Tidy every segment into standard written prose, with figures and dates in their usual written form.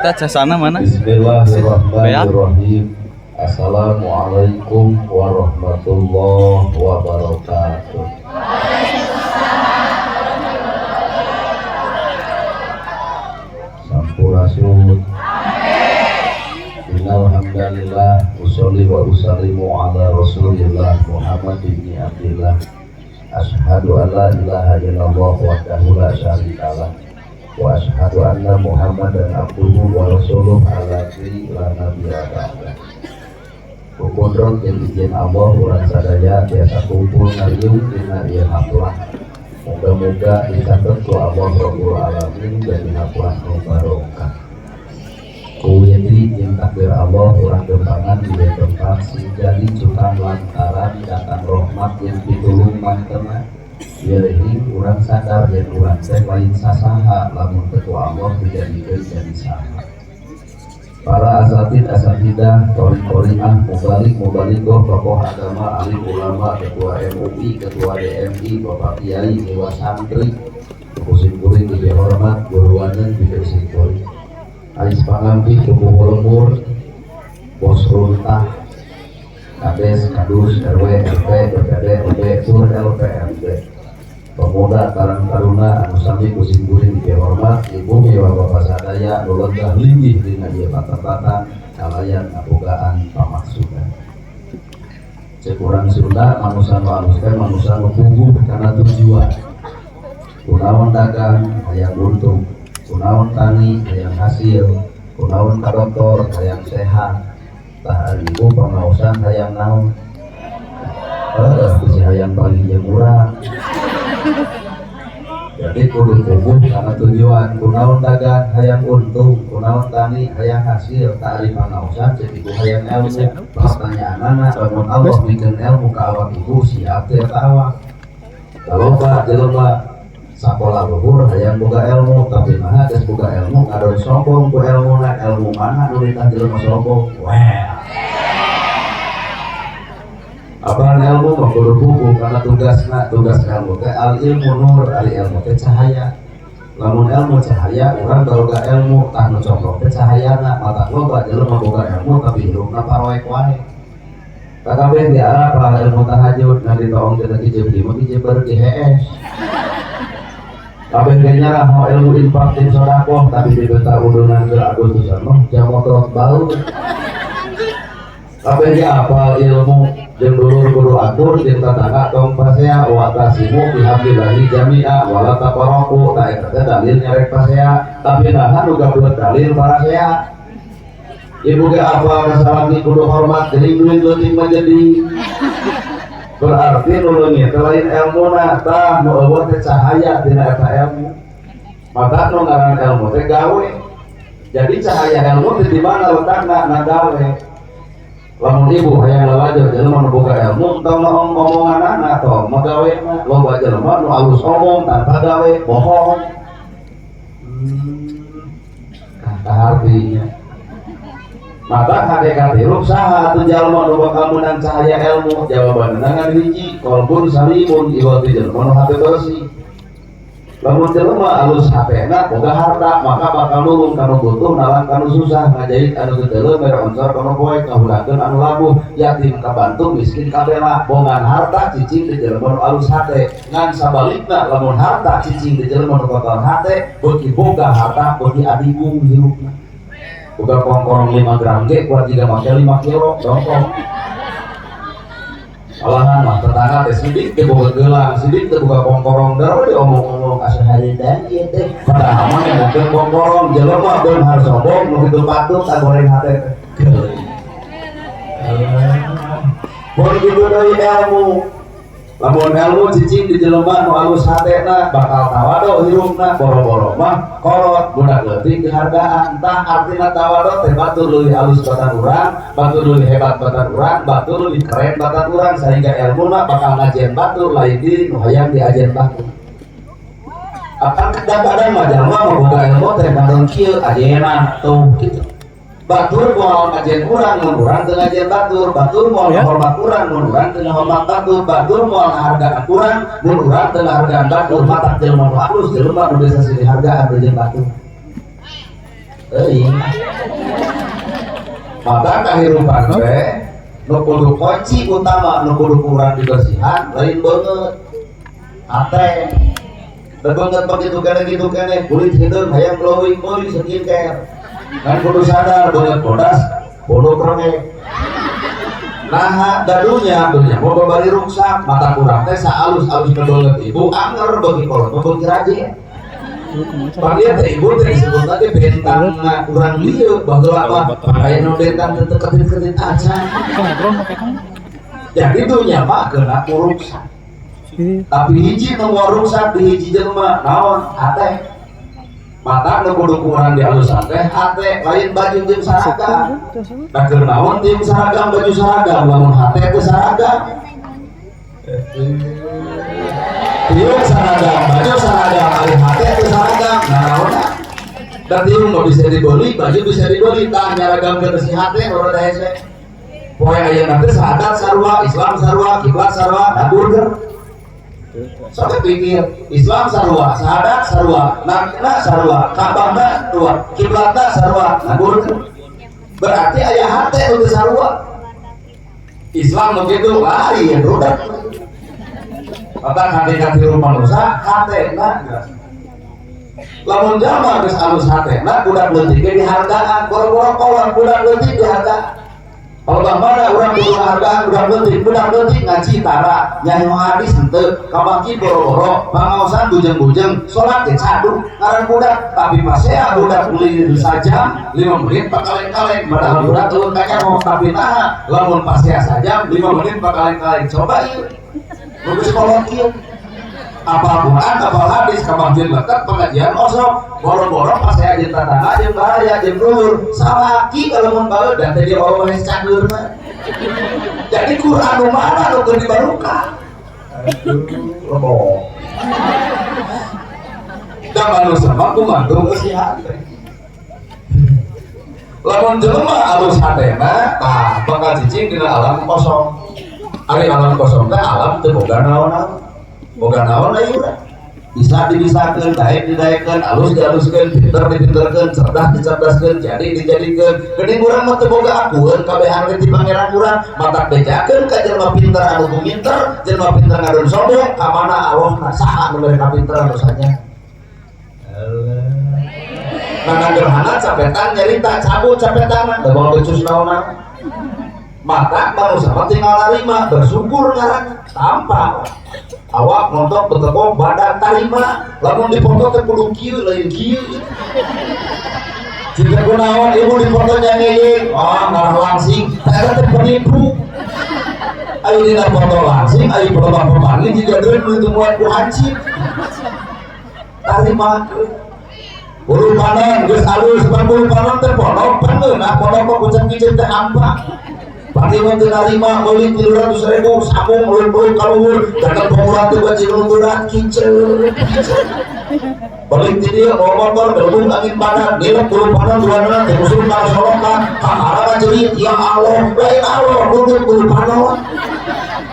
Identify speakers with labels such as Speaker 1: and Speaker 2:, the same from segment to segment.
Speaker 1: Eta casana mana?
Speaker 2: Bismillahirrahmanirrahim. Assalamualaikum warahmatullahi wabarakatuh. Sampurasun. Innal hamdalillah usolli wa usallimu ala Rasulillah Muhammad ibni Abdillah. Asyhadu an la ilaha illallah wahdahu la syarikalah wa asyhadu anna Muhammadan abduhu wa rasuluh alladzi la nabiyya ba'da. Kukundrong jeung izin Allah urang sadaya biasa kumpul ngariung dina ieu haflah. Moga-moga dicatet ku Allah Rabbul Alamin jadi haflah nu barokah. Kuwidi jeung takdir Allah urang gempangan di tempat sing jadi cukang lantaran datang rahmat yang pitulung mantena. Yeuh urang sadar yen urang teh lain sasaha lamun teu ku Allah dijadikeun jadi saha. Para asatid asatidah, qori-qoriah, mubalik mubaligoh, tokoh agama, alim ulama, ketua MUI, ketua DMI, bapak kiai, dewa santri, kusim kuring dihormat, guruanan dikeusim kuring. Alis pangampih tubuh lembur, bos runtah, kades, kadus, RW, RT, BPD, OB, tur LPMD. Pemuda Karang Taruna anu sami kusim kuring dihormat, ibu miwa bapak sadaya nu lenggah linggih dina ieu patempatan kalayan ngabogaan pamaksudan. Cek urang Sunda manusa nu alus teh manusa nu puguh kana tujuan. Kunaon dagang hayang untung, kunaon tani hayang hasil, kunaon ka dokter hayang sehat. Tah ibu pangaosan hayang naon? Heuh, bisi hayang paling jeung urang. Jadi kudu puguh karena tujuan, kunaon dagang hayang untung, kunaon tani hayang hasil, tak ari pangaosan cek ibu hayang ilmu. Pertanyaanana lamun Allah mikeun ilmu ka awak ibu siap teu ka awak? Loba jelema sakola luhur hayang boga ilmu, tapi mah geus boga ilmu ngadon sombong ku ilmuna. Ilmu mana nu ditah jelema sombong? Weh. Apaan ilmu mah kudu puguh karena tugasna, tugas ilmu teh al ilmu nur, al ilmu teh cahaya. Lamun ilmu cahaya, urang boga ilmu tah nu coplok teh cahayana, mata loba jelema boga ilmu tapi hirupna paroek wae. Kakabeh di Arab ilmu tahajud ngan ditoong cenah kijib di mah kijib di hees. Kabeh ge nyarah ilmu infak jeung sedekah tapi dibentar udunan ke Agustusan mah jamotrot bau. Kabeh ge apal ilmu jeung dulur kudu akur jeung tetangga tong pasea wa tasimu bihablillahi jami'a wala tafarraqu. Tah eta teh dalil nyarek pasea tapi naha nu gablek dalil parasea. Ibu ge apal kasalaki kudu hormat geuning duit leutik mah jadi berarti nu leungit teh lain elmuna, tah nu eueuh teh cahaya tina eta ilmu. Maka nu ngaran ilmu teh gawe. Jadi cahaya ilmu teh di mana letakna? Na gawe. Lamun ibu hayang lalajo jelema nu boga ilmu tong omonganana tong magawena. Loba jelema nu alus omong tanpa gawe bohong. Kata artinya maka hakikat hirup saha atuh jalma nu bakal meunang cahaya ilmu? Jawabanna ngan hiji, qalbun salimun, iwati jelema nu hate bersih. Lamun jelema alus hatena boga harta maka bakal nulung kanu butuh, nalang kanu susah, ngajait anu teu mere oncor kanu poek, ngahulangkeun anu labuh, yatim kabantu, miskin kabela. Bongan harta cicing di jelema nu alus hate. Ngan sabalikna lamun harta cicing di jelema nu kotor hate, beuki boga harta beuki adigung hirupna. Boga kongkorong 5 gram ge kuat jiga make 5 kilo dongkong. Alahan mah tetangga teh sidik teh boga gelang, sidik teh boga kongkorong, dar we diomong-omong asa haredan ieu teh. Padahal mah ngomongkeun kongkorong, jelema beunghar sombong nu kitu patut goreng hate teh. Mun kitu deui ilmu. Lamun ilmu cicing di jelema nu alus hatena bakal tawado hirupna, boro-boro mah kolot budak leutik dihargaan. Tah artina tawado teh batur leuwih alus batan urang, batur leuwih hebat batan urang, batur leuwih keren batan urang, sehingga ilmuna bakal ngajian batur lain diri nu hayang diajian batur. Akan kadang-kadang mah jelema mah boga ilmu teh ngadon kieu ajeuna tuh kitu. Batur moal ngajian urang mun urang teu ngajian batur, batur moal ngahormat urang mun urang teu ngahormat batur, batur moal ngahargaan urang mun urang teu ngahargaan batur. Matak jelema nu alus jelema nu bisa silih hargaan jeung batur. Teuing. Maka kahirupan teh nu kudu kunci utama, nu kudu kurang dibersihan lain beungeut, hate. Da beungeut begitu kene gitu kene, kulit hideung hayang glowing, meuli skincare. Kan kudu sadar beungeut bodas, bodoh krengek. Nah, da dunya, dunya mau babari ruksak, mata kurang teh saalus-alus beungeut ibu anger bagi kolot mah beuki rajin. Panggil teh ibu teh disebut tadi bentang kurang lieu baheula mah aya nu bentang teu ketit-ketit aja.
Speaker 1: Ngobrol pakai kamu.
Speaker 2: Jadi dunya mah kena ruksak. Tapi hiji nu moal ruksak di hiji jelema naon? Hate. Mata nu kudu kurang dialusan teh hate, lain baju jeung seragam. Nah, keur naon jeung seragam, baju seragam, lamun hate teu seragam? Tiung seragam, baju seragam, ari hate teu seragam, nah naonna? Dan tiung mah bisa dibeli, baju bisa dibeli, tah nyaragamkeun si hate rada hese. Poe ayeuna teh sahadat sarua, Islam sarua, kiblat sarua, nah burger. Sok pikir, Islam sarua, sahadat sarua, nabina sarua, Ka'bahna sarua, kiblatna sarua, nah burger. Berarti aya hate nu teu sarua. Islam nu kitu lain, rudet. Maka hati-hati rumah manusia, hatena. Lamun jalma geus alus hatena, budak leutik ge dihargaan, boro-boro kolot budak leutik dihargaan. Kalau bang mana urang kudu ngahargaan budak leutik ngaji tara, nyaho hadis henteu, ka masjid boro-boro, pangaosan bujeng-bujeng, salat ge caduk, ngaran budak, tapi pasea budak beli sajam 5 menit pakaleng-kaleng, padahal budak eueuh kanyaho, tapi naha lamun pasea sajam 5 menit pakaleng-kaleng, coba ieu. Nu geus kolot kieu. Apal Quran, apal hadis, ka masjid leket, pengajian osok, boro-boro pasea jeung tatangga, jeung baraya, jeung dulur, salaki kalau mun baeud dan teh dia bawa mah cager mah. Jadi Quran nu mana nu keur dibaruka? Aduh, lobo. Da manusia mah kumantung ke si hate. Lamun jelema alus hatena, tah bakal cicing dina alam kosong. Ari alam kosong teh alam teu boga naon-naon. Boga naon ayeuna? Bisa dibisakeun, daek didaekeun, alus dialuskeun, pinter dipinterkeun, cerdas dicerdaskeun, jadi dijadikeun. Geuning urang mah teu boga akueun kabehan teh ti pangeran urang, matak bejakeun ka jelema pinter anu kuminter, jelema pinter ngadon sombong, ka mana Allahna, saha nu mere kapinteran dosanya? Alah. Nah, gerhana capetan nyarita cabut capetan, da moal becus naon-naon. Maka manusia mah tinggal narima, bersyukur ngaran, tanpa awak nonton betekok badan tarima, lamun dipoto teh kudu kieu lain kieu. Jika kunaon ibu difoto nyangeyeng, oh ngarah langsing, tah eta teh penipu. Ayo dina foto langsing, ayo pelebah pepanggih jiga deui nu ditemuan ku hancip. Tarima. Bulu panon geus alus, pan bulu panon teh pondok pangeunah, pondok mah kucing-kicing teh hampa. Pati mah teu narima meuli 300.000 sabung ulun-ulun ka luhur, datang pemuran teh baju lunturan kinceur. Balik ti dieu bawa motor gelembung angin badan, nilep bulu panon duanana teh musuh kana solokan, kakara jerit ya Allah, lain Allah nunduk bulu panon.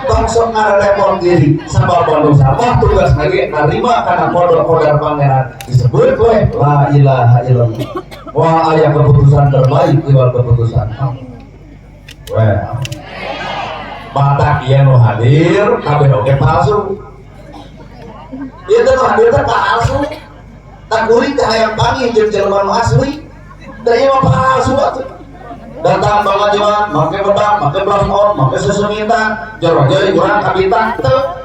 Speaker 2: Bangsok ngarepon diri sabab manusia mah tugas lagi narima kana kodok kodar pangeran disebut we la ilaha illallah. Wah, aya keputusan terbaik iwal keputusan. Well, mata ieu nu hadir kabeh oge palsu. Ieu teh nu hadir teh palsu. Tak kuring teh hayang panggih jeung jelema nu asli. Da ieu mah palsu atuh. Datang bangajuan, make bedak, make blush on, make sesengitan, jero jadi urang kabita teu.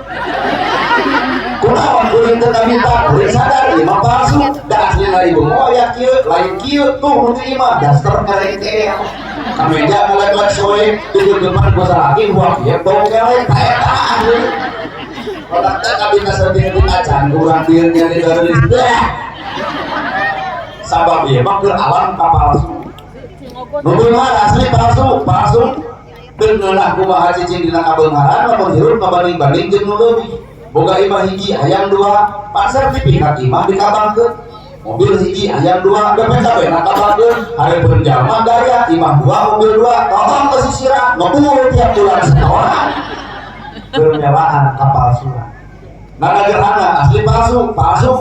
Speaker 2: Kunaon kuring teu kabita, kuring sadar ieu mah palsu. Da aslina ibu moal aya kieu, lain kieu tuh nu di imah daster ngarengkel. Kameja ngalek-lek soe, tujuh depan gua salaki gua kieu bau kelek, ta eta ahli. Otak teh kabita sedih acan urang dieu nyari garelis. Sabab ieu mah keur alam kapalsu. Nu beunghar asli palsu, palsu. Teu ngeunah kumaha cicing dina kabeungharan lamun hirup ngabanding-banding jeung nu leuwih. Boga imah hiji hayang dua, pan sertifikat imah dikabangkeun. Mobil hiji hayang dua, BPKB na kabangkeun, hareupeun jalma gaya imah dua, mobil dua, tolong ke sisira, ngebul tiap bulan setoran. Bermewahan kapalsuan. Nah, gerhana asli palsu, palsu.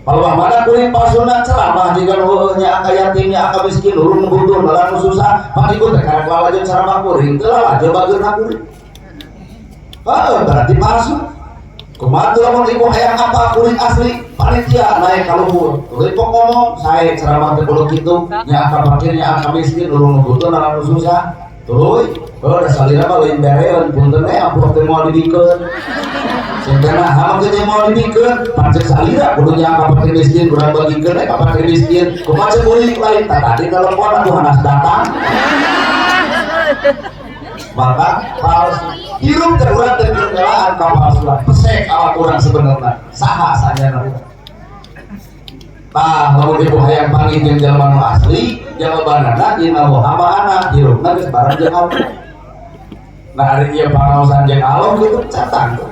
Speaker 2: Palebah mana kuring palsuna ceramah jika nu nya ka yatim nya ka miskin urung butuh malah nu susah pan ibu teh karek lalajo ceramah kuring teu lalajo bageurna kuring. Heeh, berarti palsu. Kumaha tuh lamun ibu hayang apa kuring asli panitia naik ka luhur. Tuluy pok ngomong sae ceramah teh kudu kitu nya ka fakir nya ka miskin urung nu butuh malah nu susah. Tuluy heuh da salira mah leuwih bereun punten we amplop teh moal dibikeun. Sehingga hama teh moal dibikeun pancet salira kudu nya ka fakir miskin urang bagikeun we ka fakir miskin. Kumaha cek kuring lain tah tadi telepon atuh hanas datang. Maka palsu hirup teh urang teh ngelaan ka palsuan pesek awak urang sebenarnya saha sanyana urang. Tah lamun ibu hayang panggih jeung jelema nu asli jawabanana innallaha ma'ana hirupna geus bareng jeung Allah. Nah ari ieu pangaosan jeung Allah kitu catang tuh.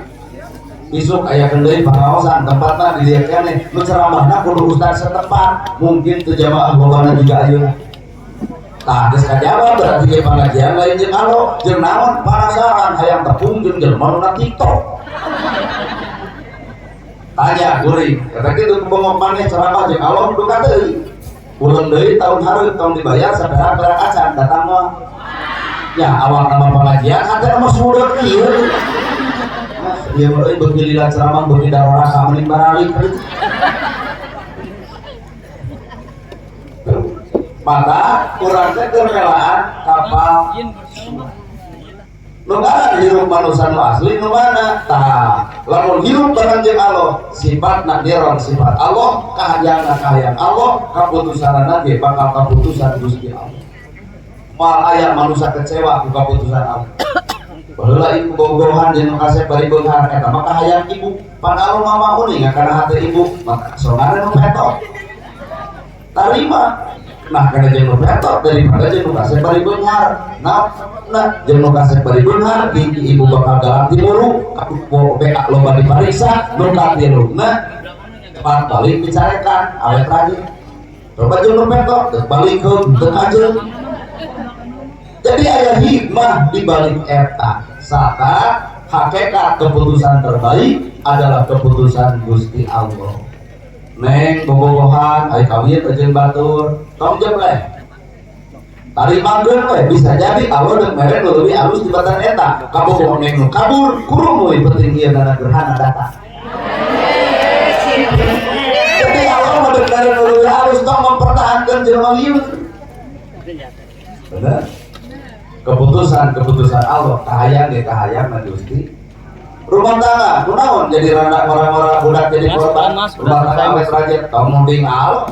Speaker 2: Isuk aya deui pangaosan tempatna di dieu keneh nu ceramahna kudu ustaz setempat mungkin teu jamaah lobana juga ayeuna. Tah geus kajawab berarti ieu pangajian lain jeung Allah jeung naon penasaran hayang tepung jeung jelema nu na TikTok. Tanya kuring, kata kitu bengok maneh ceramah jeung Allah duka teuing. Ulun deui tahun hareup tong dibayar saperak-perak acan datang mah. Ya awal nama pengajian hate mah sureut ieu. Ieu mah euy beuki lila ceramah beuki daroraka mending baralik. Maka urang teh keur ngelaan kapal nu mana hirup manusia nu asli nu mana tah lamun hirup bareng jeung Allah sifatna niron sifat Allah kahayangna kahayang Allah kaputusanna ge bakal kaputusan Gusti Allah. Moal aya manusia kecewa ku kaputusan Allah. Baheula ibu bogohan jeung nu kasep bari beunghar eta mah kahayang ibu pan Allah mah uning kana hate ibu maka sorangan nu petok tarima. Nah kana jeung nu petok daripada jeung nu kasep bari beunghar. Nah, nah jeung nu kasep bari beunghar hiji ibu bakal galang timuru kaku BA loba dipariksa nu katiluna cepat balik dicarekan awet lagi. Coba jeung nu petok deuk balik heug deuk ajeun. Jadi aya hikmah di balik eta. Sata hakikat keputusan terbaik adalah keputusan Gusti Allah. Neng bobogohan ai kawin jeung batur tong jebleh tarimakeun we bisa jadi Allah deuk mere nu leuwih alus tibatan eta kabogoh neng nu kabur kurung we penting ieu dana gerhana datang. Jadi Allah mah deuk mere nu leuwih alus tong mempertahankeun jelema lieur. Bener? Keputusan-keputusan Allah kahayang ge kahayang mah Gusti. Rumah tangga kunaon jadi randa orang-orang budak jadi korban rumah tangga awet raja tong munding Allah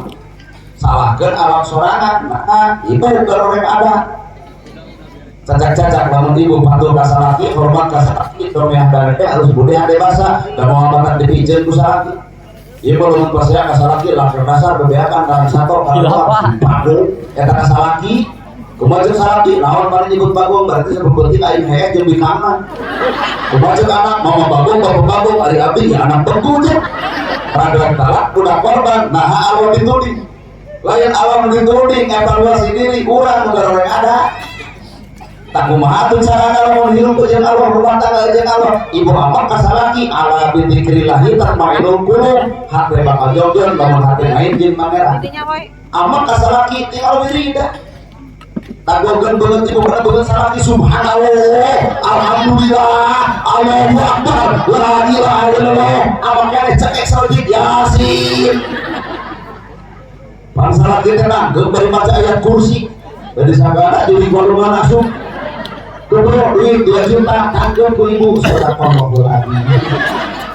Speaker 2: salahkeun awak sorangan nah ibu goreng ada cacak-cacak lamun ibu patuh ka salaki hormat ka salaki domeh teh harus bude hade basa da moal bakat dipijeun ku salaki ieu lamun percaya ka salaki langsung dasar bebeakan ka sato ka bagong eta ka salaki kumaha jeung salaki naon paling nyebut bagong berarti sabeubeuting aing heeh jeung bikangna kumaha jeung anak mama bagong bapak bagong ari abdi ya anak bengku jeung rada talak budak korban nah Allah dituding lain Allah dituding evaluasi diri urang nu garoreng ada tak kumaha tuh carana lamun hirup jeung Allah rumah tangga jeung Allah ibu amak ka salaki ala bidzikrillah tatmainul qulub hate bakal jogeun lamun hate main jeung pangeran amak ka salaki tinggal wirida tagogeun beungeut ibu kana beungeut salaki subhanallah alhamdulillah Allahu akbar la ilaha illallah amak keneh cekek saeutik yasin pan salaki teh nanggeung bari maca ayat kursi bari sagala jadi golongan asup goblok duit 2 juta tanggeung ku ibu sedekah lagi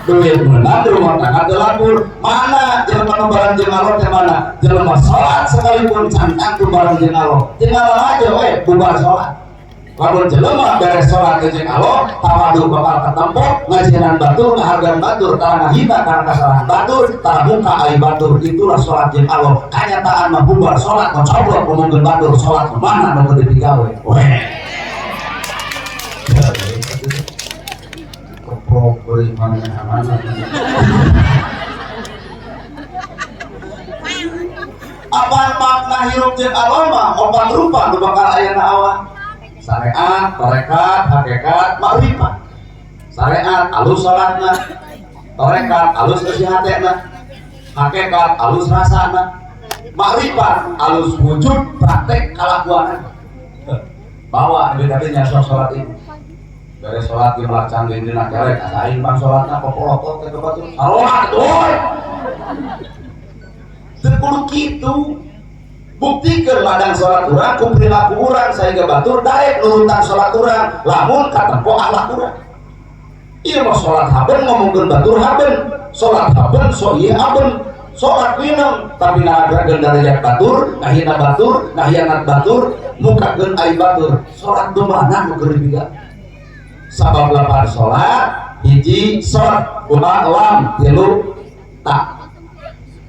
Speaker 2: duit menang rumah tangga teu lapur mana jelema nu bareng jeung Allah teh mana jelema salat sekalipun can tangtu bareng jeung Allah tinggal aja we bubar salat lamun jelema beres salat jeung Allah tawadu bakal katempo ngajinan batur ngahargaan batur tara ngahina kana kasalahan batur tara muka ai batur itulah salat jeung Allah kanyataan mah bubar salat ngocoblok ngomongkeun batur salat mana nu teu digawe we apa makna hirup jeung Allah mah opat rupa nu bakal aya na awak syariat, tarekat, hakikat, makrifat. Syariat alus salatna, tarekat alus eusi hatena, Hakikat alus rasana, makrifat alus wujud praktek kalakuan. Bawa ini tadinya sok sholat ini beres sholat di melak canggih dina kelek asa aing bang sholatna popolotot teh ke batur sarolat euy. Teu kudu kitu. Buktikan ladang sholat urang ku perilaku urang sehingga batur daek nurutan sholat urang lamun katempo akhlak urang. Ieu mah sholat haben ngomongkeun batur haben, sholat haben so ieu haben, sholat minum tapi ngaragrakeun darajat batur, ngahina batur, ngahianat batur, mukakeun aib batur. Sholat nu mana nu keur dipiga? Sabab lapan sholat hiji shod, kumaha, lam, tilu, ta.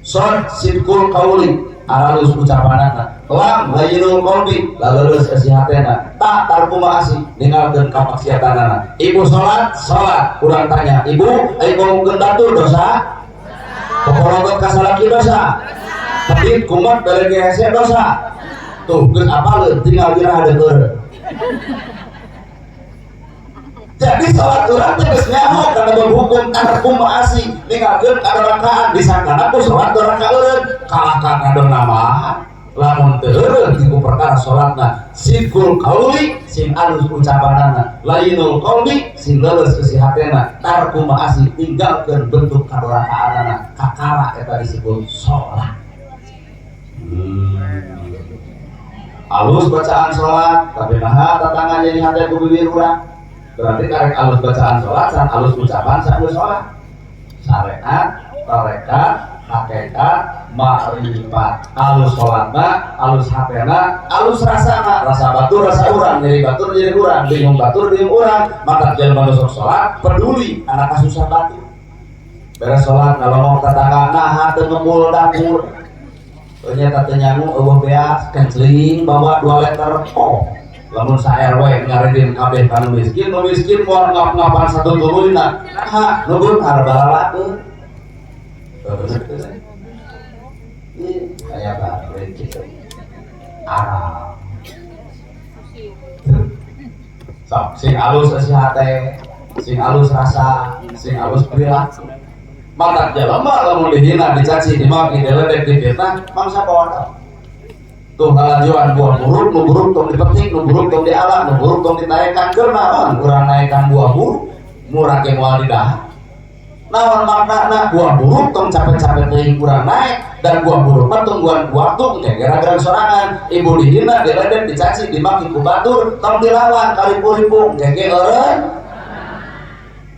Speaker 2: Shod sidqul qauli, aralus ucapanana. Lam layyinul qalbi, laleuleus esi hatena. Ta tarku maasi, ninggalkeun kamaksiatanana. Ibu salat, salat urang tanya ibu, ayo ngomongkeun batur dosa? Poporotot ka salaki dosa? Pedit kumat balik hese dosa? Tuh geus apaleun, tinggal dira deueur. Jadi salat urang teh geus nyaho kana bab hukum tarku maasi, ninggalkeun kadorakahan, disangkana ku salat doraka eureun, kalah ka ngadon nambahan. Lamun teu eureun ti ku perkara salatna, sidqul qauli sing alus ucapanana, layyinul qalbi sing leuleus eusi hatena, tarku maasi tinggalkeun bentuk kadorakaanana, kakara eta disebut salat. Alus bacaan salat tapi naha tatangan jadi hate ku bibir urang. Berarti karek alus bacaan sholat, san alus ucapan, san alus sholat. Syariat, tarekat, hakikat, makrifat. Alus sholatna, alus hatena, alus rasana, rasa batur, rasa urang, nyeri batur, nyeri urang, bingung batur, bingung urang. Maka jelema nu sok sholat peduli anak kasusah batur. Beres sholat ngalongok tetangga, nah teu ngebul dapur. Ternyata teu nyangu eueuh beas, kencling bawa 2 liter. Oh, lamun sa RW ngaridin kabeh ka nu miskin, nu miskin moal ngap-ngapan satu tuluyna. Nah, nu beunghar balalakeun. Bener teu sih? Ih, aya bae kitu. Arab. Sok sing alus eusi hate, sing alus rasa, sing alus perilaku. Matak jelema lamun dihina, dicaci, dimaki, diledek, difitnah, mangsa bodoh. Tuh lalajoan buah buruk, nu buruk tong dipetik, nu buruk tong diala, nu buruk tong ditaekan. Keur naon urang naekan buah buruk, murah ge moal didahar. Naon maknana buah buruk tong capek-capek teuing urang naek, dan buah buruk mah tungguan waktu engke gara-gara sorangan. Ibu dihina, diledek, dicaci, dimaki ku batur, tong dilawan karipu-ripu engke ge eureun.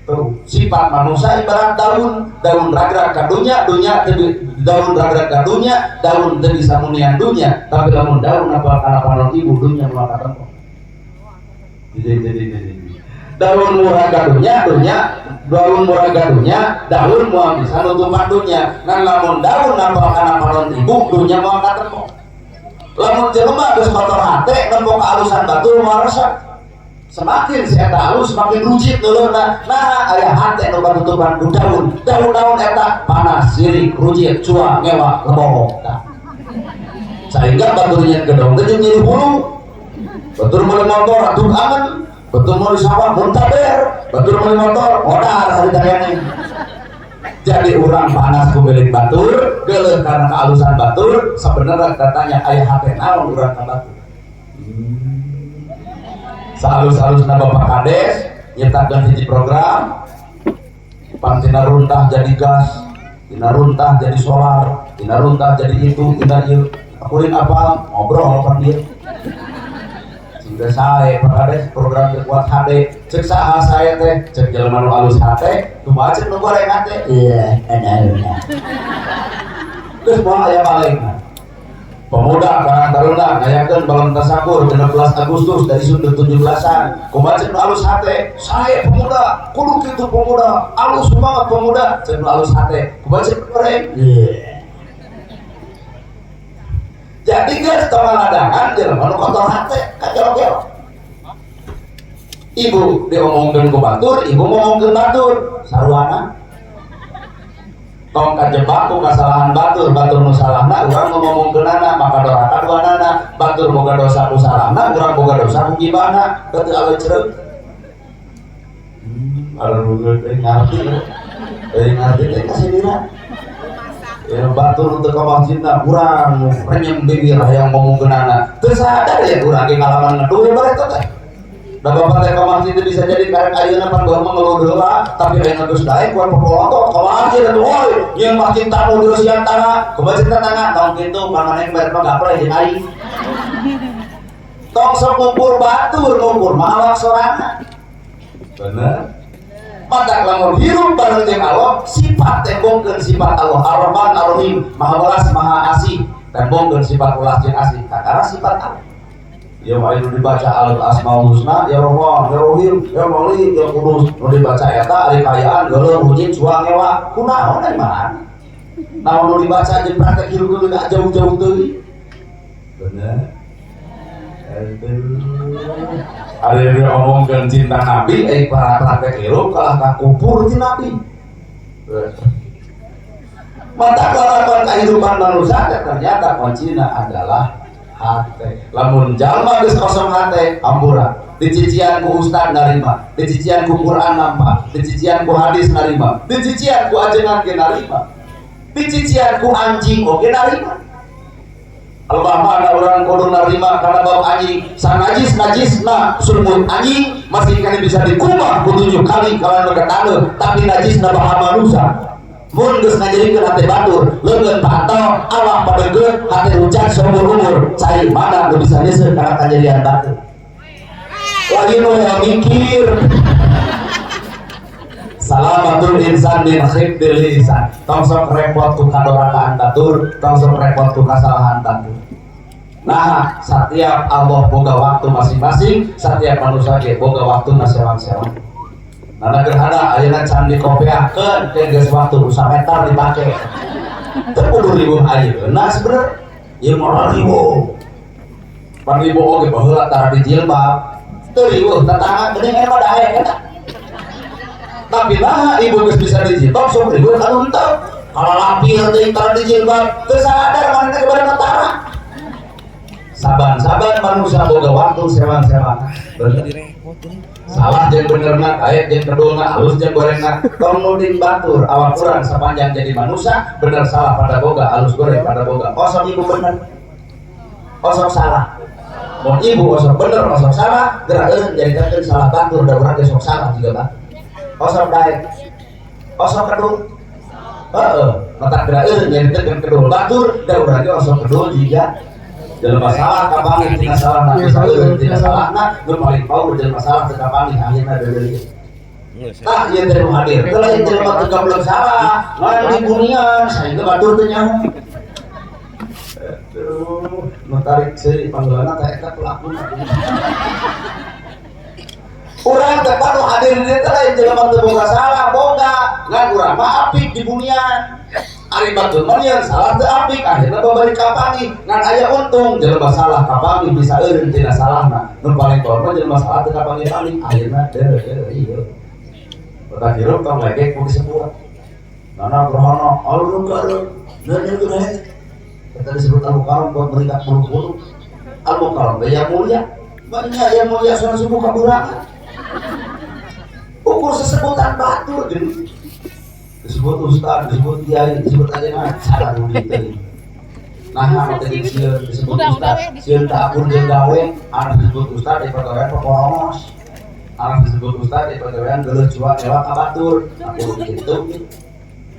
Speaker 2: Tuh, sifat manusia ibarat daun, daun ragrag ka dunya, dunya teu daun ragrag ka dunya, daun teu bisa munian dunya, tapi lamun daun apal kana panon ibu, dunya moal katempo. Jadi. Daun murah ka dunya, dunya daun murah ka dunya, daun moal bisa nutupan dunya. Ngan lamun daun apal kana panon ibu, dunya moal katempo. Lamun jelema geus kotor hate, nempo kealusan batur moal resep. Semakin si eta halus semakin rucit dulurna. Nah, aya hate nu katutupan ku daun, daun-daun eta panas, sirik, rucit, cuang, ngewa, lebohong. Nah, sehingga baturnya gedong teh jeung nyeri hulu. Batur meuli motor atuh angen, batur meuli sawah muntaber, batur meuli motor modar hari tayangnya. Jadi orang panas ku milik batur, geuleuh karena kealusan batur, sebenarnya katanya aya hate naon urang ka batur. Salus-salusna Bapak Kades nyiptakeun hiji program pan tina runtah jadi gas, tina runtah jadi solar, tina runtah jadi itu, tina ieu. Akurin apa ngobrol pan ieu. Sing teh sae Pak Kades program teh kuat HD, cek saha sae teh, cek jelema nu alus hate, kumaha cek nu goreng hate. Iya, enak. Terus moal aya balikna. Pemuda Karang Taruna ngayakeun balon tasakur 16 Agustus dari sudut 17-an. Kumaha cek nu alus hate? Sae pemuda, kudu kitu pemuda, alus semangat pemuda, cek nu alus hate. Kumaha cek nu goreng? Iya. Jadi geus tong ngaladangan jelema nu kotor hate, kajelok-jelok. Ibu diomongkeun ku batur, ibu ngomongkeun batur, saruana. Tong kajebak ku kasalahan batur, batur nu salahna urang ngomongkeunana, maka doraka duanana. Batur boga dosa ku salahna, urang boga dosa ku gibahna, teu aleuh cereuk. Aleuh teh ngarti. Teu ngarti teh kasih dira. Ya batur teu ka masjidna urang renyem bibir hayang ngomongkeunana. Teu sadar ya urang ge ngalaman ngeduh bareto teh. Da bapak teh ka masjid teh bisa jadi karek ayeuna pan baru mah ngeluh heula, tapi ayeuna geus daek kuat popolotot ka masjid atuh euy, nyeun masjid tamu di siang tara, ke masjid tetangga tong kitu pan maneh bayar mah gaple jeung aing. Tong sok ngukur batur, ngukur mah awak sorangan. Bener? Maka lamun hirup bareng jeung Allah, sifat tembongkeun sifat Allah Ar-Rahman Ar-Rahim, Maha Welas Maha Asih, tembongkeun sifat welas jeung asih kakara sifat Allah. Ya mah nu dibaca al asmaul husna, ya Rahman, ya Rahim, ya Malik, ya Kudus. Nu dibaca eta ari kayaan geuleuh rujit suang ngewa, kunaon ai mah? Naon nu dibaca jeung praktek hirup geus jauh-jauh teuing. Bener? Ada yang diomongkeun cinta Nabi, para praktek hirup kalah ka kupur ti Nabi. Mata kelakuan kehidupan manusia ternyata kuncinya adalah hati. Lamun jalma geus kosong hati, ampura. Dicician ku ustad narima, dicician ku Quran nampa, dicician ku hadis narima, dicician ku ajengan ge narima, dicician ku anjing oge narima. Allah mana orang kudu narima karena bab anjing sanajis najis na sungut anjing masih kena bisa dikumbah ku 7 kali kalau nu taneuh, tapi najis na baha manusia. Mun geus ngajadikeun hate batur, leungeun pantau, awak padeugeuh, hate hujan seumur-umur, cai mana nu bisa nyeuseun kana kajadian batur. Lagi nu yang mikir. Salamatul insan min khibdil lisan. Tong sok repot ku kadorakaan batur, tong sok repot ku kasalahan batur. Nah, setiap Allah boga waktu masing-masing, setiap manusia ge boga waktu sewang-sewang. Nah, gerhana ayeuna can dikopeakeun ke geus waktu sameter dipake. Teu kudu ribuh ayeuna sebenarnya. Ieu mah ribuh. Pan ribuh oge baheula tara dijilbab. Teu ribuh tetangga geuning eta mah daek eta. Tapi nah ibu geus bisa dijilbab sok ribuh anu henteu. Kalau lapir teuing tara dijilbab, teu sadar manehna kepada tara. Saban-saban manusia boga waktu sewang-sewang. Bener. Salah jeung benerna, aya jeung kedulna, halus jeung gorengna, tong nuding batur, awak urang sepanjang jadi manusia, bener salah pada boga, halus goreng pada boga. Osok ibu bener, osok salah. Mun ibu osok bener, osok salah, gerak eureun jadi salah batur, da urang ge sok salah juga batur. Osok daek, osok kedul. Heeh, matak gerak eureun jadi kedul batur, da urang ge osok kedul juga. Jelema salah kapanggih tina salahna bisa eureun tina salahna, nu paling power jelema salah teu kapanggih akhirna deuleu. Tah ieu teh nu hadir. Teu lain jelema teu gablek salah, lain di bunian sehingga batur teu nyaho. Aduh, nu tarik seuri panggeulana teh eta pelakuna. Urang teh nu hadir di dieu teh lain jelema teu boga salah, boga. Ngan urang mah apik di bunian. Ari batur mah yang salah teu apik, akhirna babari kapanggih. Ngan aya untung jelema salah kapanggih bisa eureun tina salahna. Nu paling power mah jelema salah teu kapanggih-panggih, akhirna deuh deuh ieu. Batak hirup tong legek ku disebut. Nana gerhana alun gareun, deui deui. Kita disebut al-mukarram buat berikat bulu-bulu. Al-mukarram teh yang mulia. Banyak yang mulia soal subuh kaburangan. Ukur sesebutan batur gitu. Disebut ustaz, disebut kiai, disebut ajengan, salah nu dieu. Nah, anu teh sieun disebut ustaz, sieun tak akur jeung gawe, anu disebut ustaz di pagawean poporongos. Anu disebut ustaz di pagawean geuleuh cuak nyewa ka batur. Aku gitu.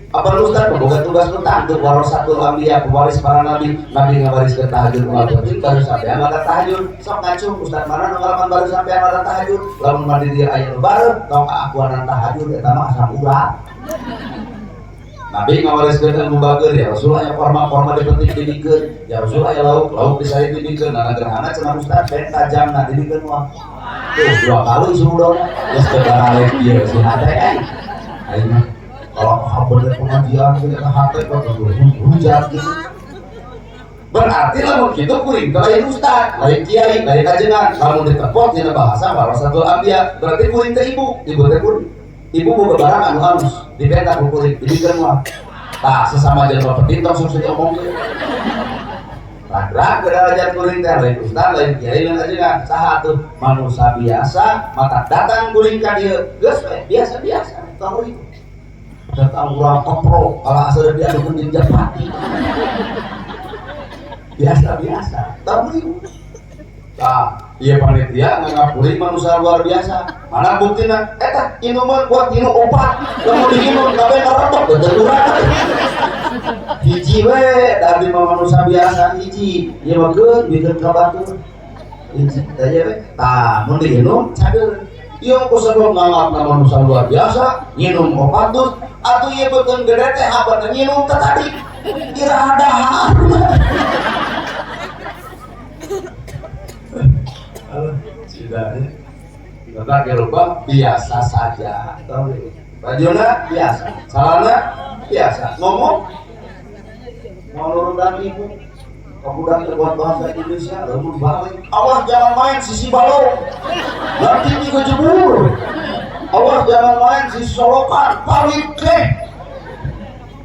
Speaker 2: Apa ustaz boga tugas nu tangtu warasatul anbiya, pewaris para nabi, nabi ngawariskeun tahajud unggal penting baru sampean maka tahajud. Sok ngacung ustaz mana nu ngalaman baru sampean maka tahajud, lamun mandi dia aya nu bareng tong kaakuanan tahajud eta mah asam urat. Nabi ngawariskeun ilmu bager ya Rasul aya korma-korma dipetik dibikeun, ya Rasul aya lauk, lauk disait dibikeun, nah gerhana cenah ustaz benta jamna dibikeun wah. Tuh dua kali suudona geus teu baralek ieu si hate euy. Aing mah kalau bener pengajian gitu ka hate kok hujan gitu. Berarti lamun kitu kuring teh lain ustaz, lain kiai, lain kajengan. Lamun ditepok dina bahasa warasatul anbiya, berarti kuring teh ibu, ibu teh kuring. Ibu boga barang anu halus, dipenta ku kuring, dibikeun mah. Tah sesama jelema penting tong sok diomongkeun. Rag-rag ke derajat kuring teh lain ustaz, lain kiai, lain kajengan. Saha tuh manusia biasa, mata datang kuring ka dieu, geus we biasa-biasa, tong itu. Datang urang keprok kalau asal dia anu jeung japati. Biasa-biasa. Tapi nah, iya panitia nganggap kuring manusia luar biasa. Mana buktina? Eta inuman kuat tilu opat. Lamun diinum kabeh ngaretok betul urang. Hiji we da abdi mah manusia biasa hiji. Ieu mah keun bikeun ka batur. Hiji teh we. Tah, mun diinum cager. Ieu ku sebab nganggapna manusia luar biasa, nginum opat dus, atuh ieu beukeun gede teh abad nginum teh tadi. Iraha dahar. Sudah, Bapak gerobak biasa saja. Bajuna biasa, salana biasa. Ngomong mau nurun ibu, kemudian buat bahasa Indonesia, lalu balik. Awas jangan main sisi balong, nanti juga jebur. Awas jangan main sisi solokan, paling keh.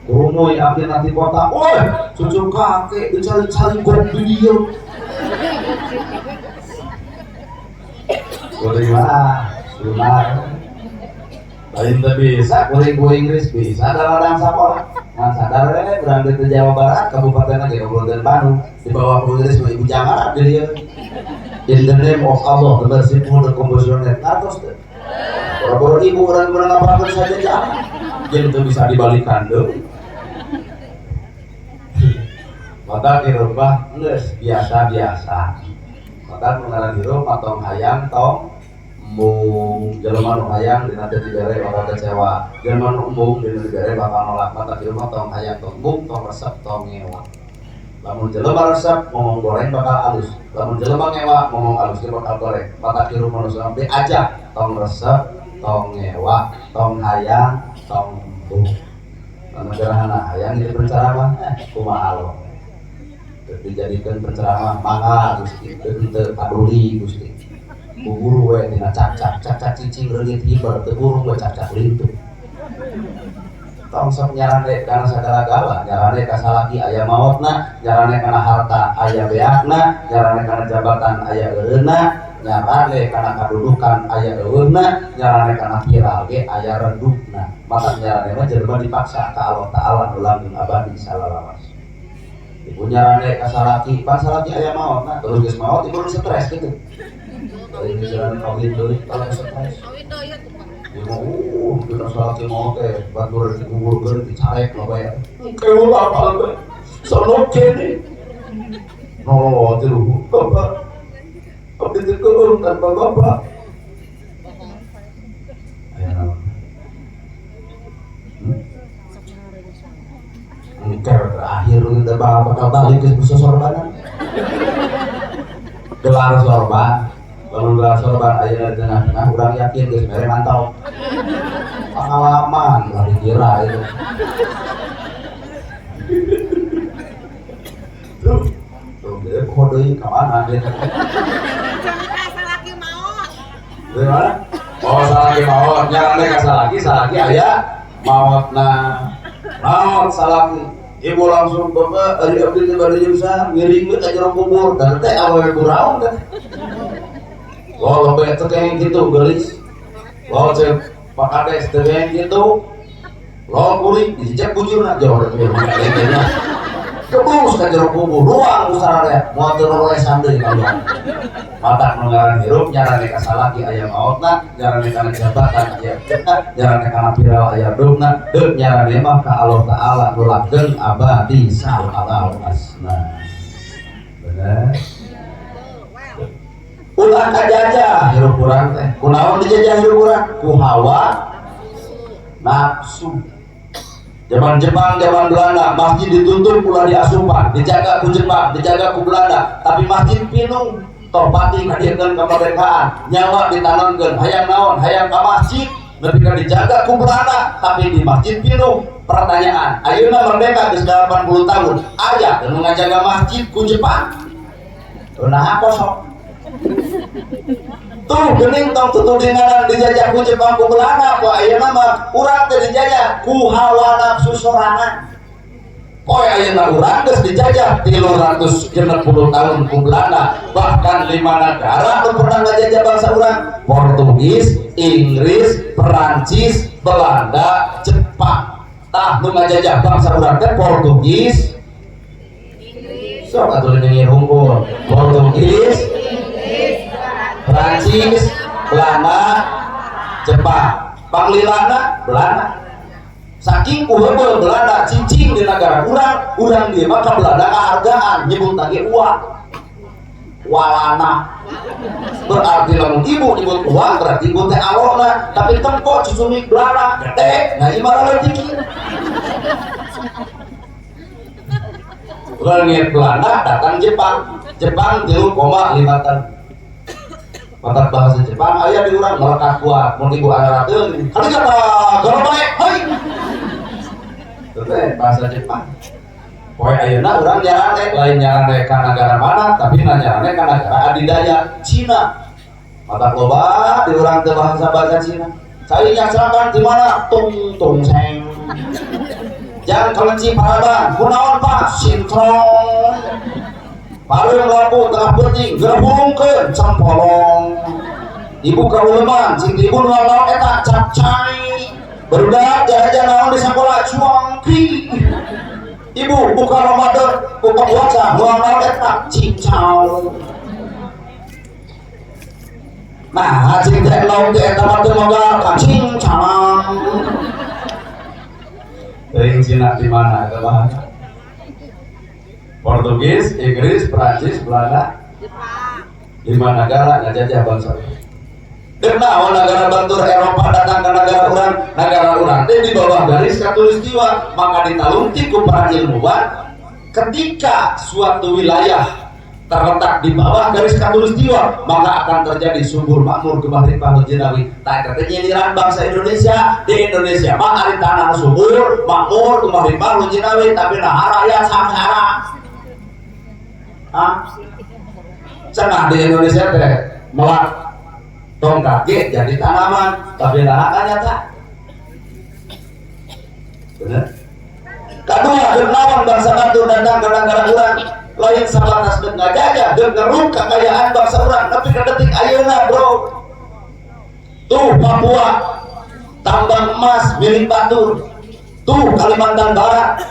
Speaker 2: Kurumui akhir nanti kota, woi cucu kakek dicari-cari gok video. Kuring mah sunah. Lain teu bisa, kuring ku Inggris bisa dalam sekolah. Ngan sadar we urang di Jawa Barat, kabupaten aja Kabupaten Bandung, di bawah ku Inggris mah ibu jangan di dieu. In the name of Allah, the merciful, the compassionate. Atos teh. Boro-boro ibu urang urang ngapakeun saja jangan. Jeung teu bisa dibalikan deui. Maka hirup mah geus biasa-biasa. Maka nu hirup mah tong hayang tong embung. Jelema nu hayang dina teu dibere bakal kecewa. Jelema nu embung dina dibere bakal nolak. Maka hirup mah tong hayang tong embung, tong resep tong ngewa. Lamun jelema resep ngomong goreng bakal alus. Lamun jelema ngewa ngomong alus ge bakal goreng. Maka hirup manusia sampai aja tong resep, tong ngewa, tong hayang, tong embung. Lamun gerahana hayang jadi penceramah, kumaha Allah. Dijadikan penceramah mangga Gusti, teu paduli Gusti. Buburu we dina cacak, cacak cicing reungit hiber, teu burung we cacak lintuh. Tong sok nyarande kana sagala-gala, nyarande ka salaki aya maotna, nyarande kana harta aya beakna, nyarande kana jabatan aya eureunna, nyarande kana kadudukan aya eureunna, nyarande kana viral ge aya redupna. Maka nyarande mah jelema dipaksa ka Allah Ta'ala nu langgeng abadi salalawas. Ibu nyarande ka salaki, pan salaki aya maotna, terus geus maot ibu stres gitu. Dari jalan kawin deui kalau stres. Ibu, kita salaki maot teh batur dikuburkeun dicarek lah bae. Keul apal bae. Sono kene. Nolol teh luhur. Bapak. Abdi teh keun tanpa bapak. Aya naon? Engker terakhir kita bakal balik ke sorbanan. Gelar sorban, lamun gelar sorban ayeuna di tengah-tengah urang yakin geus mere mantau. Pengalaman lah dikira itu. Tuh, tuh dia kode ka mana dia?
Speaker 1: Salaki maot.
Speaker 2: Gimana? Oh, salaki maot, nyarande ka salaki, salaki aya maotna. Maot salaki. Ibu langsung bapak ari abdi teh bade jeung saha ngiring we ka jero kubur dan teh awewe buraung teh. Lo lebih teh kayak gitu geulis. Lo cek Pak Kades teh kayak gitu. Lo kuring dijejak bujurna jauh dari kubur. Kebus ka jero kubur ruang usararea moal teu rolesan deui kalian. Matak nu ngaran hirup nyarane ka salaki aya maotna, nyarane kana jabatan aya dupna, nyarane kana viral aya dupna, deuk nyarane mah ka Allah Ta'ala nu langgeng abadi salawasna. Bener? Ulah kajajah hirup urang teh. Kunaon dijajah hirup urang? Ku hawa nafsu. Zaman Jepang, zaman Belanda, masjid ditutup ulah diasupan, dijaga ku Jepang, dijaga ku Belanda, tapi masjid pinuh. Tohpati ngadirkeun kemerdekaan, nyawa ditanamkeun, hayang naon, hayang ka masjid, nepi ka dijaga ku Belanda, tapi di masjid pinuh. Pertanyaan, ayeuna merdeka geus 80 tahun, aya nu ngajaga masjid ku Jepang? Nah, kosong. Tuh geuning tong tutudinganan dijajah ku Jepang ku Belanda, ku ayeuna mah urang teh dijajah ku hawa nafsu sorangan. Poe ayeuna urang geus dijajah 360 tahun ku Belanda, bahkan 5 negara nu pernah ngajajah bangsa urang, Portugis, Inggris, Perancis, Belanda, Jepang. Tah nu ngajajah bangsa urang teh Portugis. Sok atuh nyengir hungkul. Portugis, Prancis, Belanda, Jepang. Panglilana Belanda. Saking kuhebel Belanda cicing di negara urang, urang di maka Belanda kahargaan nyebut lagi uang. Walana. Berarti lamun ibu nyebut uang berarti ibu teh alona, tapi tempo cucumik Belanda gede, nah ieu mah leutik. Leungit Belanda datang Jepang. Jepang 3,5 tahun. Mata bahasa Jepang aya di urang melekat kuat, mun ibu ararateun harigata gorobae hai. Teh bahasa Jepang. Poe ayeuna urang nyarane lain nyarane ka nagara mana tapi nyarane ka nagara adidaya Cina. Mata loba di urang teh bahasa-bahasa Cina. Cai nyaksrakan di mana? Tung tung seng. Jangan kelenci paraban, kunaon Pak? Sintrong. Pareum lampu tengah penting, gerbungkeun cempolong. Ibu kauleman, cing ibu nu naon eta capcai. Barudak jajan naon di sakola cuangki. Ibu buka Ramadan, buka puasa, nu naon eta cincau. Nah, cing teh lauk teh eta mah teu moga kacing calang. Teuing Cina di mana eta bahasa? Portugis, Inggris, Prancis, Belanda,
Speaker 1: Jepang.
Speaker 2: 5 negara ngajajah bangsa. Dek naon negara batur Eropa datang ke negara urang teh di bawah garis khatulistiwa, maka ditalungtik ku para ilmuwan ketika suatu wilayah terletak di bawah garis khatulistiwa maka akan terjadi subur makmur gemah ripah jinawi. Tah eta teh nyindiran bangsa Indonesia di Indonesia mah ari tanah subur makmur gemah ripah jinawi tapi nah rakyat sangsara. Hah? Cenah di Indonesia teh melak tongkat ge jadi tanaman tapi nah kan nyata. Bener? Kedua, genawan bangsa batur datang ke negara urang lain sabatas deuk ngajajah deuk ngeruk kekayaan bangsa urang tapi ke detik ayeuna bro. Tuh Papua tambang emas milik batur. Tuh Kalimantan Barat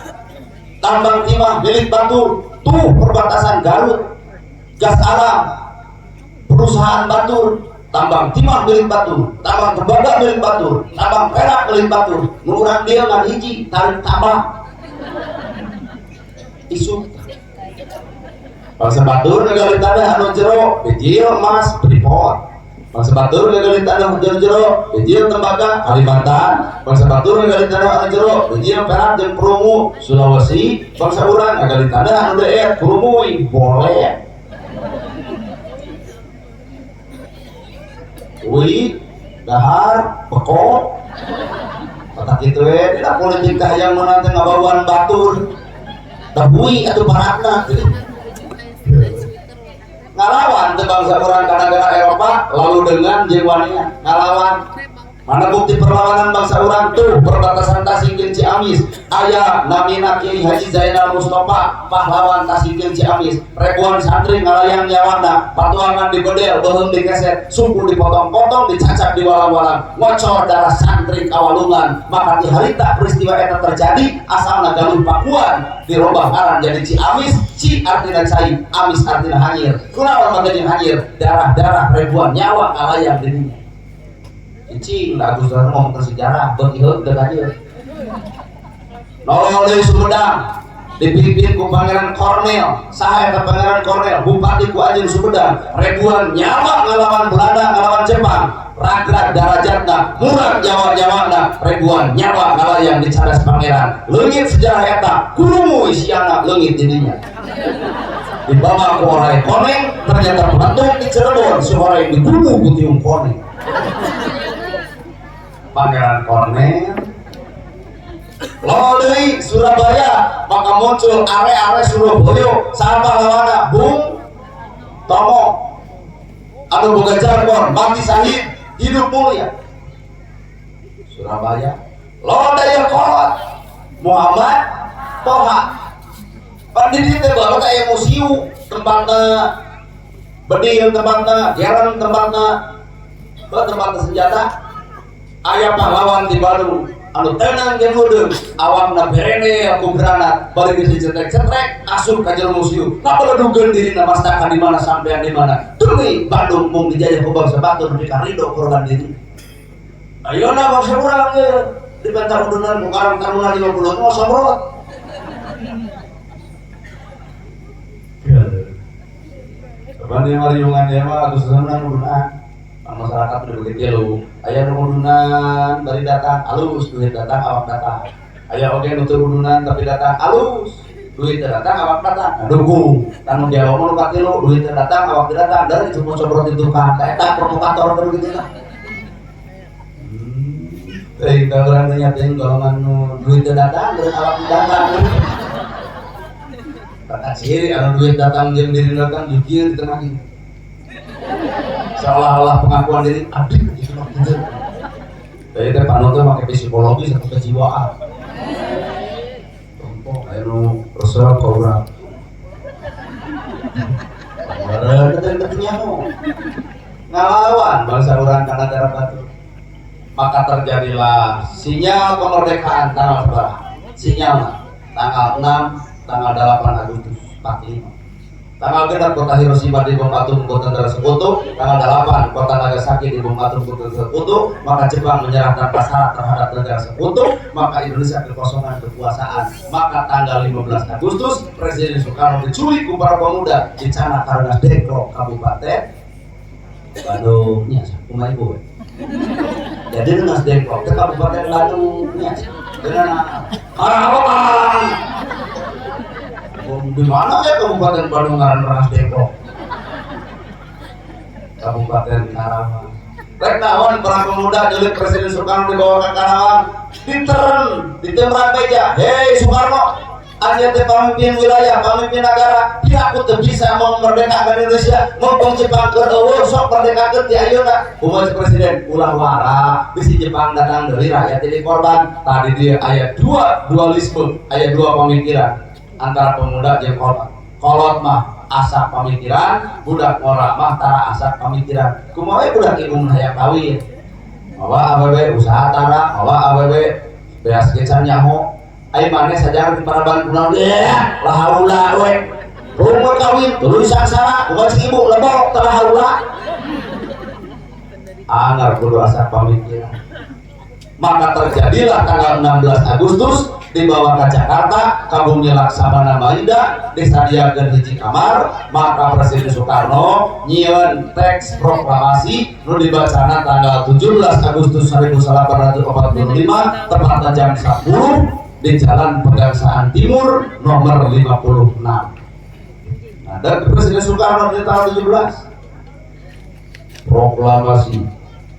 Speaker 2: tambang timah milik batur. Tuh perbatasan Garut gas alam perusahaan batur, tambang timah milik batur, tambang tembaga milik batur, tambang perak milik batur. Nu urang dieu ngan hiji tarik tambang isu bangsa batur ngagali tanah anu jero bijil emas Freeport. Bangsa batur ngagali tanah anu jero bijil tembaga Kalimantan. Bangsa batur ngagali tanah anu jero bijil perak jeung perungu Sulawesi. Bangsa urang ngagali tanah anu deet kurumui boleh. Ui dahar pekok kata kitu we tidak politik teh yang meunang teh ngabawaan batur tabui atuh paratna gitu. Ngalawan teh bangsa urang ka negara Eropa lalu dengan jeung wania ngalawan. Mana bukti perlawanan bangsa urang tuh perbatasan Tasik jeung Ciamis aya namina Kiai Haji Zainal Mustafa pahlawan Tasik jeung Ciamis ribuan santri ngalayang nyawana patuangan dibedel beuheung dikeset suku dipotong-potong dicacap di walang-walang ngocor darah santri kawalungan maka di harita peristiwa eta terjadi asalna Galuh Pakuan dirobah ngaran jadi Ciamis. Ci artina cai, amis artina hanyir. Kunaon maka jeung hanyir darah-darah ribuan nyawa ngalayang di dunia. Cicing lah Agus Darno ngomong ke sejarah beuki heug deuk aja. Nolong deui Sumedang dipimpin ku Pangeran Kornel. Saha eta Pangeran Kornel? Bupati ku anjeun Sumedang. Ribuan nyawa ngalawan Belanda, ngalawan Jepang. Ragrag darajatna, murag nyawa-nyawana, ribuan nyawa ngalayang di cadas pangeran. Leungit sejarah eta, kurungu isiana leungit didinya. Dibawa ku orai koneng, ternyata meletup di Cirebon, si orai dibunuh ku tiung koneng. Pangeran Kornel Lolei Surabaya maka muncul are-are Surabaya sama pahlawana Bung Tomo anu boga jargon mati sahid hidup mulia Surabaya Lodaya Kolot Muhammad Toha Pandidi teh baru kayak museum tempatna bedil tempatna jalan tempatna tempatna senjata. Ayah pahlawan di Bandung Anu tenang jeung heudeung, awakna berene ku granat, bari geus dicetrek-cetrek asup ka jero museum. Ngabeledugeun dirina mastaka di mana sampean di mana. Demi Bandung mung dijajah ku bangsa batur nepi ka ridho korban diri. Ayeuna bangsa urang ge dibentar udunan ku Karang Taruna 50 mah somrot. Bani mariungan dia mah Agustusan udunan. Masyarakat udah begitu lu. Aya nu udunan bari datang alus, duit datang awak datang. Aya oge nu teu udunan tapi datang alus, duit teu datang awak datang. Nah, dukung. Tanu dia mah nu katilu, duit teu datang awak teu datang. Dari cuma cobrot itu kan. Eta provokator baru gitu lah. Teuing ka urang teh nya teuing golongan nu duit teu datang, duit awak teu datang. Kata ciri anu duit datang jeung diri datang jujur di tengah ini. Seolah-olah pengakuan diri abdi gitu mah gitu. Jadi teh panut teh make psikologi atau kejiwaan. Contoh aya nu resep ka urang. Bareng teh nyaho. Ngalawan bangsa urang kana negara batur. Maka terjadilah sinyal kemerdekaan tanggal berapa? Sinyal tanggal 6, tanggal 8 Agustus 45. Tanggal genep kota Hiroshima dibom atom ku tentara sekutu, tanggal 8 kota Nagasaki dibom atom ku tentara sekutu, maka Jepang menyerah tanpa syarat terhadap tentara sekutu, maka Indonesia kekosongan kekuasaan. Maka tanggal 15 Agustus Presiden Soekarno diculik ku para pemuda di Cana Rengas Dengklok Kabupaten Bandung. Nya kumaha ibu? Jadi Rengas Dengklok ke Kabupaten Bandung nya. Dengan Karawang. Di mana ya Kabupaten Bandung ngaran Rengas Dengklok? Kabupaten Karawang. Rek naon para pemuda nyulik Presiden Soekarno dibawa ke Karawang, diteren, ditembak meja. Hei Soekarno, anjeun teh pamimpin wilayah, pamimpin negara, pihak teu bisa memerdekakan Indonesia, mumpung Jepang keur eueuh sok merdekakeun ti ayeuna. Kumaha Presiden ulah wara, bisi Jepang datang deui rakyat jadi korban. Tadi dia aya dua dualisme, aya dua pemikiran antara pemuda jeung kolot. Kolot mah asak pamikiran, budak ngora mah tara asak pamikiran. Kumaha we budak ibu mun hayang kawin? Mawa awewe usaha tara, mawa awewe beas ge can nyaho. Ai maneh sajarah di paraban kunaon deh, lah haula we. Rumah kawin tuluy sangsara, bukan si ibu lebok tara haula. Angar kudu asak pamikiran. Maka terjadilah tanggal 16 Agustus dibawa ke Jakarta, ka bumi Laksamana Maida, disadiakeun hiji kamar, maka Presiden Soekarno nyieun teks proklamasi nu dibacana tanggal 17 Agustus 1845 tepatnya jam 10 di Jalan Pegangsaan Timur nomor 56. Nah, dan Presiden Soekarno di tahun 17 proklamasi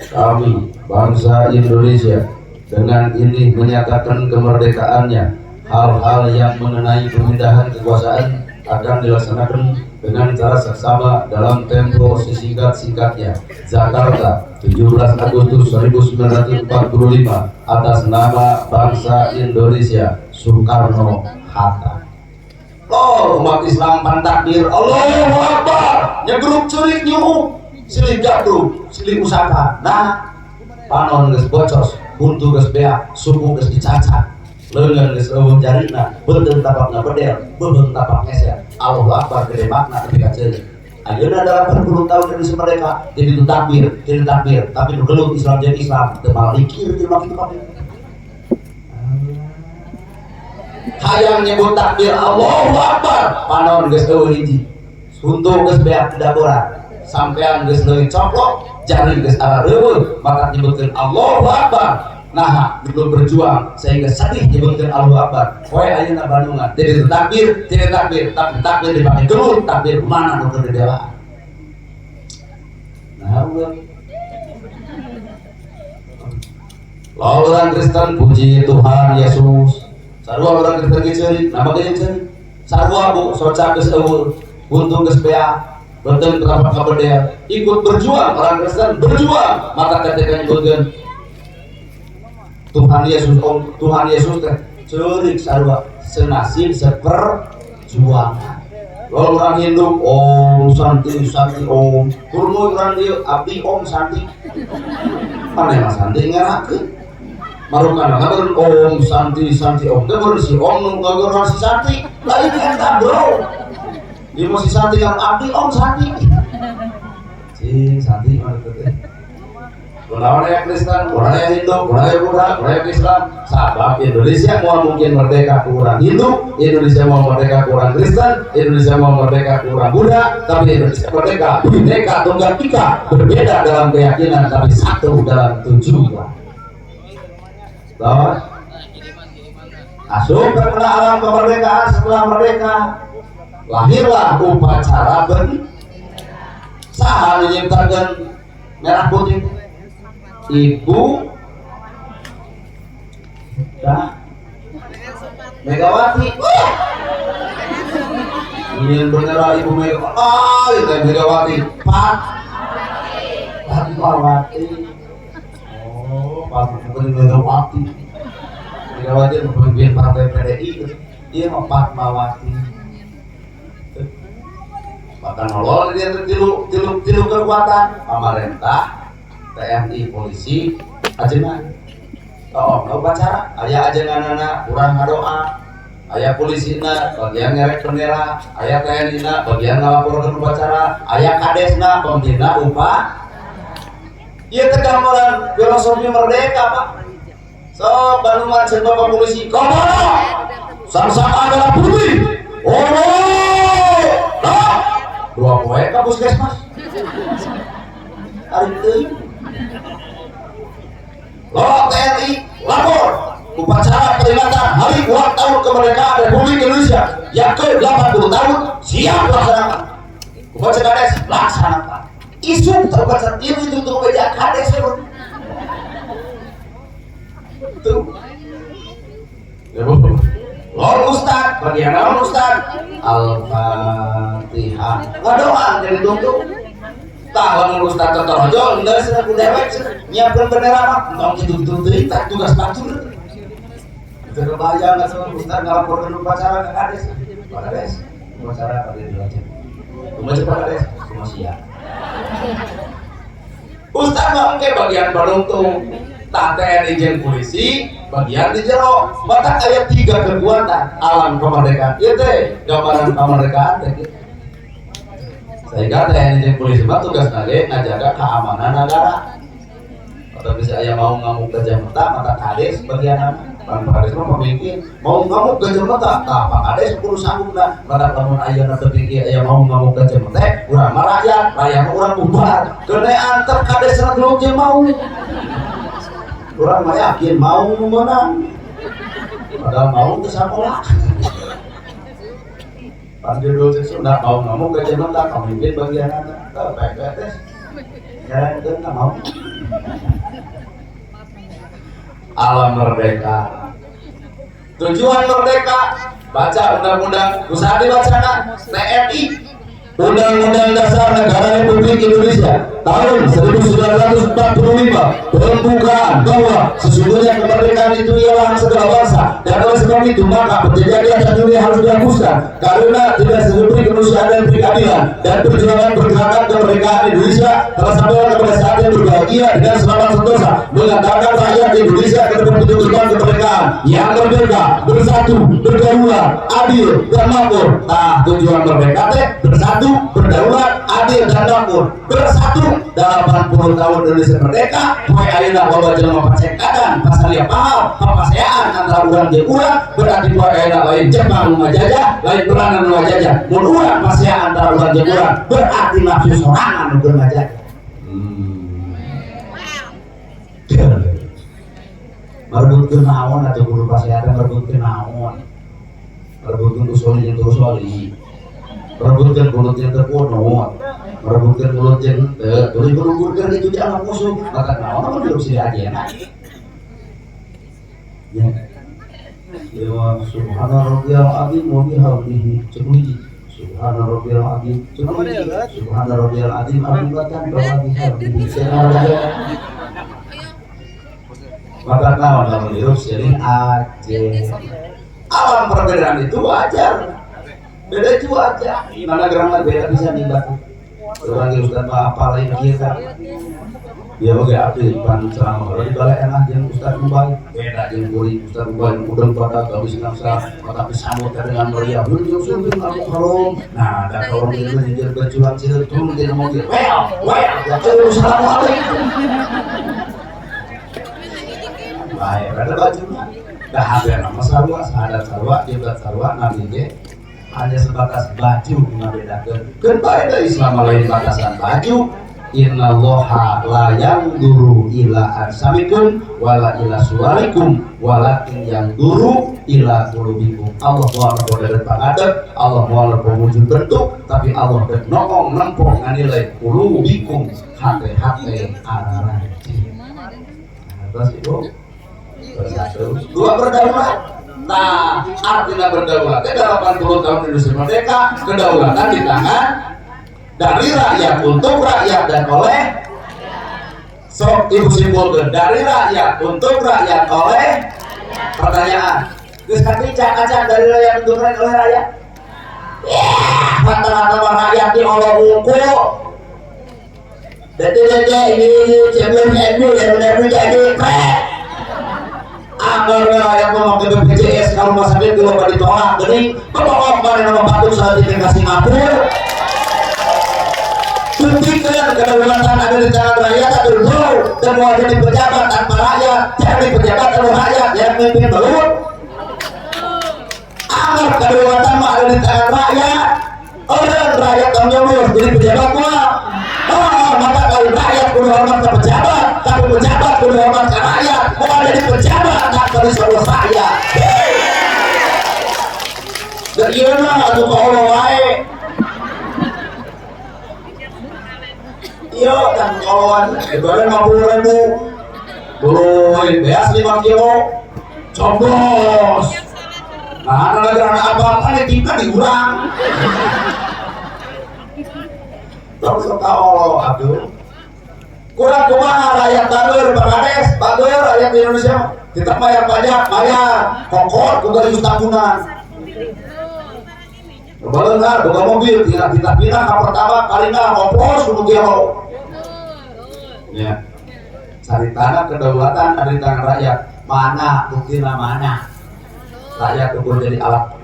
Speaker 2: kami bangsa Indonesia dengan ini menyatakan kemerdekaannya. Hal-hal yang mengenai pemindahan kekuasaan akan dilaksanakan dengan cara seksama dalam tempo sesingkat-singkatnya. Jakarta, 17 Agustus 1945 atas nama bangsa Indonesia, Soekarno Hatta. Oh, umat Islam pantakbir, Allahu Akbar, nyegruk curik nyuuk, silih gaduh, silih usaha. Nah, panon geus bocos, huntu geus beak, suku geus dicacat, leungeun geus eueuh jarina, beuteung tapak ngabedel, beubeung tapak ngeser. Allahu Akbar gede makna nepi ka ceurik. Ayeuna 80 tahun Indonesia merdeka, jadi itu takbir, tapi nu gelut Islam jadi Islam, teu malikir teu kitu kabeh. Hayang nyebut takbir Allahu Akbar, panon geus eueuh hiji. Huntu geus beak daboran. Sampean geus leuwih coplok, jari geus arareueuh, maka nyebutkeun Allahu Akbar. Nah, belum berjuang sehingga sedih nyebutkeun Allahu Akbar. Poe ayeuna Bandungan, jadi takbir, jadi takbir, tapi takbir dipakai gelut, takbir mana nu keur dibelaan. Nah, urang. Lalu orang Kristen puji Tuhan Yesus. Sarua orang Kristen ge ceurik, nama ge ceurik. Sarua bu, soca geus eueuh, untung geus beak, beuteung kenapa kabedel. Ikut berjuang orang Kristen berjuang, maka ketika nyebutkeun Tuhan Yesus, om, Tuhan Yesus teh ceurik sarua senasib seperjuangan. Lalu orang Hindu Om Santi Santi Om, kurmu orang dia abdi Om Santi. Mana mah Santi ngerakeun. Marukan ngatur Om Santi Santi Om teh baru si Om nu ngagor si Santi. Lain eta, bro. Ieu mah si Santi yang abdi Om Santi. Si Santi mana teh? Kunaon aya Kristen, kunaon aya Hindu, kunaon aya Buddha, kunaon aya Islam. Sabab Indonesia moal mungkin merdeka ku urang Hindu, Indonesia moal merdeka ku urang Kristen, Indonesia moal merdeka ku urang Buddha, tapi Indonesia merdeka Bhinneka Tunggal Ika, berbeda dalam keyakinan tapi satu dalam tujuan. Terus asup ke alam kemerdekaan. Setelah merdeka lahirlah upacara ben saha nyiptakeun merah putih? Ibu dah Megawati. Wah! Ingin bendera Ibu Megawati. Ah, itu Megawati. Pak Fatmawati. Oh, Pak bukan Megawati. Megawati pemimpin partai PDI. Iya mah Fatmawati. Bahkan nolol dia tilu tilu tilu kekuatan pemerintah, TNI, polisi, ajengan. Oh, no upacara, aya ajenganana urang ngadoa, aya polisina bagian ngerek bendera, aya TNI na bagian ngalaporkeun upacara, aya kadesna pembina upah. Ieu teh gambaran filosofi merdeka, Pak. So, Bandungan ceuk Bapak polisi, komono! Sang saka adalah putih. Oh, no! 2 poe ka puskesmas. Ari teuing. Lorok TNI lapor upacara peringatan Hari Ulang Tahun Kemerdekaan Republik Indonesia yang ke-80 tahun siap laksanakan. Upacara kades laksanakan. Isuk terbaca itu tuh meja kades itu. Tuh. Ya, Bu. Lor Ustad, bagian naon Ustad? Al-Fatihah. Ngadoa jadi tunggu. Tah lamun Ustad totorojol geus ku dewek nyiapkeun bendera mah entong kitu-kitu teuing tah tugas batur. Itu kebayang nggak sama Ustad ngalaporkeun upacara ke kades. Pak Kades, upacara pada dilanjut. Kumaha Pak Kades? Kumaha sia. Ustad mah engke bagian panungtung. Tah TNI jeung polisi bagian di jero. Maka aya tiga kekuatan alam kemerdekaan. Ieu teh gambaran kemerdekaan teh gitu. Sehingga TNI jeung polisi mah tugasna ge ngajaga keamanan negara. Atau bisa aya mau ngamuk gajah mata, mata kades bagian apa? Pan Pak Kades mah pemimpin. Mau ngamuk gajah mata, tah Pak Kades kudu sanggup dah. Mata lamun ayeuna teu tinggi aya mau ngamuk gajah mata, urang mah rakyat, rakyat mah urang bubar. Keuna anter kades gelut jeung mau. Urang mah yakin mau menang. Padahal mau ke sekolah. Pan judul Sunda mau ngamuk gajah mata, pemimpin bagian anak. Tah PKS. Jalan mau. Alam merdeka. Tujuan merdeka, baca undang-undang, usaha dibacakan TNI, Undang-Undang Dasar Negara Republik Indonesia tahun 1945, pembukaan bahwa sesungguhnya kemerdekaan itu ialah hak segala bangsa, dan oleh sebab itu maka penjajahan di atas dunia harus dihapuskan karena tidak sesuai kemanusiaan dan keadilan, dan perjuangan pergerakan kemerdekaan Indonesia telah sampai kepada saat yang berbahagia dengan selamat sentosa mengantarkan rakyat Indonesia ke depan pintu gerbang kemerdekaan yang merdeka, bersatu, berdaulat, adil, dan makmur. Nah, tujuan merdeka teh bersatu, berdaulat, adil, dan makmur. Bersatu 80 tahun Indonesia merdeka, poe ayeuna loba jelema pacekadan, pasalia paham, papaseaan antara urang jeung urang, berarti poe ayeuna lain Jepang nu ngajajah, lain Belanda nu ngajajah. Mun urang pasea antara urang jeung urang, berarti nafsu sorangan nu keur ngajajah. Merebutkeun naon atuh kudu pasea teh, merebutkeun naon? Merebutkeun usoli jeung teu usoli. Merebutkeun kunut jeung teu kunut. Merebutkeun kunut jeung teu, tuluy gurugurkeun itu dianggap musuh. Maka naon mah hirup silih ajeuna. Ya. Ya subhana rabbiyal azim wa bihamdihi cek hiji. Subhana rabbiyal azim cek hiji. Subhana rabbiyal azim azimatan wa bihamdihi. Maka naon lamun hirup silih aje. Alam perbedaan itu wajar. Beda itu wajar. Mana gerang beda bisa nih batu. Orang yang sudah apa lain kieu kan. Dia oge abdi pan ceramah kalau di balai enak jeung Ustaz Ubay, beda jeung kuring Ustaz Ubay udang pada habis nangsa tapi sambut dengan meriah. Belum jeung kamu kalong. Nah, da kalong itu jeung berjuang seueur turun di mobil. Well, well, ya assalamualaikum. Baik, ada baju mah. Dah habis nama sarua, sahadat sarua, kiblat sarua, nabi ge hanya sebatas baju ngabedakeun. Keun bae da Islam lain batasan baju. Innallaha la yanzuru ila ajsamikum wala ila suwarikum walakin yanzuru ila qulubikum. Allah moal bodoh pangadep, Allah moal wujud bentuk, tapi Allah dek nongong nempong nganilai qulubikum hate-hate araraji. Terus ibu bersatu, dua berdaulat. Nah, artinya berdaulat 80 tahun Indonesia merdeka, kedaulatan di tangan dari rakyat untuk rakyat dan oleh. Sok ibu simpulkan, dari rakyat untuk rakyat oleh. Pertanyaan, geus kaca dari rakyat untuk rakyat oleh rakyat. Rata-rata rakyat di oleh unggul. Dede ini sebelum NU yang jadi prek. Anggar rakyat mau ke BPJS kalau rumah sakit dulu ditolak, geuning pokok mana nama patuh saat ini ke Singapura. Buktikan kedaulatan ada di tangan rakyat atau belum. Dan mau jadi pejabat tanpa rakyat, jadi pejabat tanpa rakyat yang mimpin belut. Anggap kedaulatan mah ada di tangan rakyat. Orang rakyat yang nyoblos jadi pejabat mah. Oh, maka kalau rakyat kudu hormat ke pejabat, tapi pejabat kudu hormat ke rakyat. Mau jadi pejabat tanpa disuruh rakyat. Dan iya mah atuh ka Allah wae. Iya kan kawan, ibarat 50.000, tuluy beas 5 kilo, coblos. Nah, lagi anak apa-apa nih, tingkat dikurang. Terus Allah, aduh. Kurang kumaha rakyat bager, Pak Kades, bager rakyat di Indonesia. Tetap bayar pajak, bayar. Kokor, kudu geus tabungan. Belengar, boga mobil, tidak tidak pindah ke pertama kali nggak kompos kudu gelo. Ya. Cari tanah kedaulatan ada di tangan rakyat. Mana buktinya mana? Rakyat kudu jadi alat.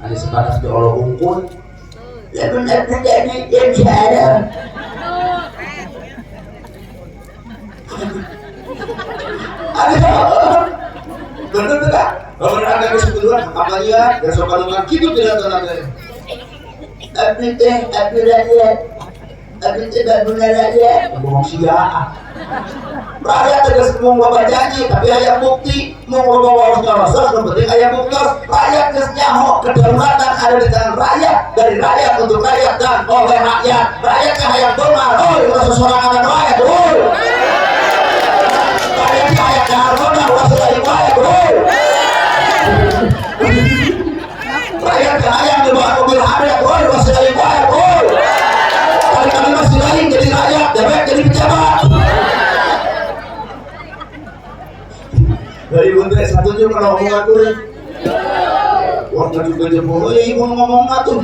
Speaker 2: Hanya sebatas di Allah unggul. Ya benar jadi yang ada. Ada. Benar tidak? Kalau ada keseluruhan, apa ya? Dan soal gitu tidak tenang. Abdi teh, abdi rakyat, abdi tidak guna rakyat. Ngomong sia. Rakyat tegas mau bapak janji, tapi ayah bukti. Mau bawa harus nyolosor, yang penting ayah bukti. Rakyat geus nyaho, kedaulatan ada di tangan rakyat, dari rakyat untuk rakyat dan oleh rakyat. Rakyat yang hayang beungar, oi, ulah sesorangan rakyat, oi. Rakyat yang hayang dahar beungar, ulah sesorangan rakyat, oi. Rakyat yang hayang di bawah mobil rakyat, oi, ulah sesorangan rakyat, oi. Kali-kali masih lain jadi rakyat, dewek jadi pejabat. Dari Menteri satunya kalau omongan tuh, wah nggak juga jempol, ya ibu ngomong tuh.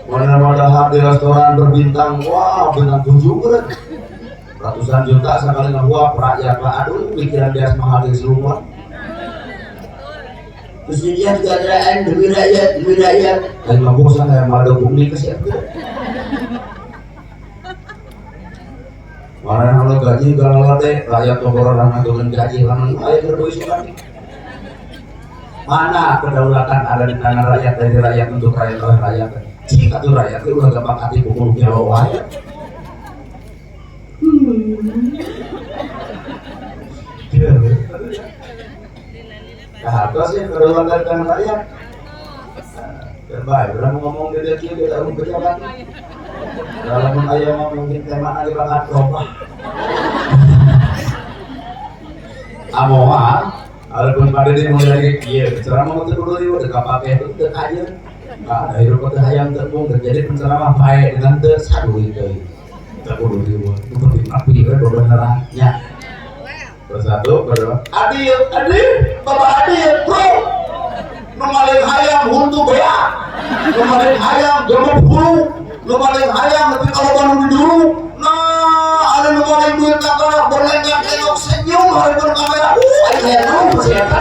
Speaker 2: Mana mana di restoran berbintang, wah bintang 7 kan, ratusan juta sekali ngeluap rakyat pak, aduh pikiran dia mahal di semua. Terus dia kesejahteraan demi rakyat, demi rakyat. Dan mampu saya malah bumi kesiap. Mana kalau gaji kalau deh rakyat orang ngandungin gaji kan ayo berduit kan. Mana kedaulatan ada di tangan rakyat, dari rakyat untuk rakyat oleh rakyat. Jika tuh rakyat itu udah gampang hati pukul nyawa wae. Nah, terus ya kedaulatan dari tangan rakyat. Terbaik, orang ngomong dia dia dia tak pejabat. Dalam ayam mungkin tema ada bakat robah. Amoa, walaupun pada dia mulai lagi, iya, ceramah itu dulu itu udah pakai itu udah aja. Nah, dari rokok ayam tepung terjadi penceramah baik dengan tersadu itu. Terkudu itu, itu penting api kan benerannya. Bersatu, berdua. Adil, adil, bapak adil, bro. Mengalir ayam huntu beak. Nu maling hayam gemuk hulu, nu maling hayam nepi ka loba nu dulu. Nah, ada nu maling duit negara berlenggak-lenggok senyum hareupeun kamera. Aing hayang nu si eta.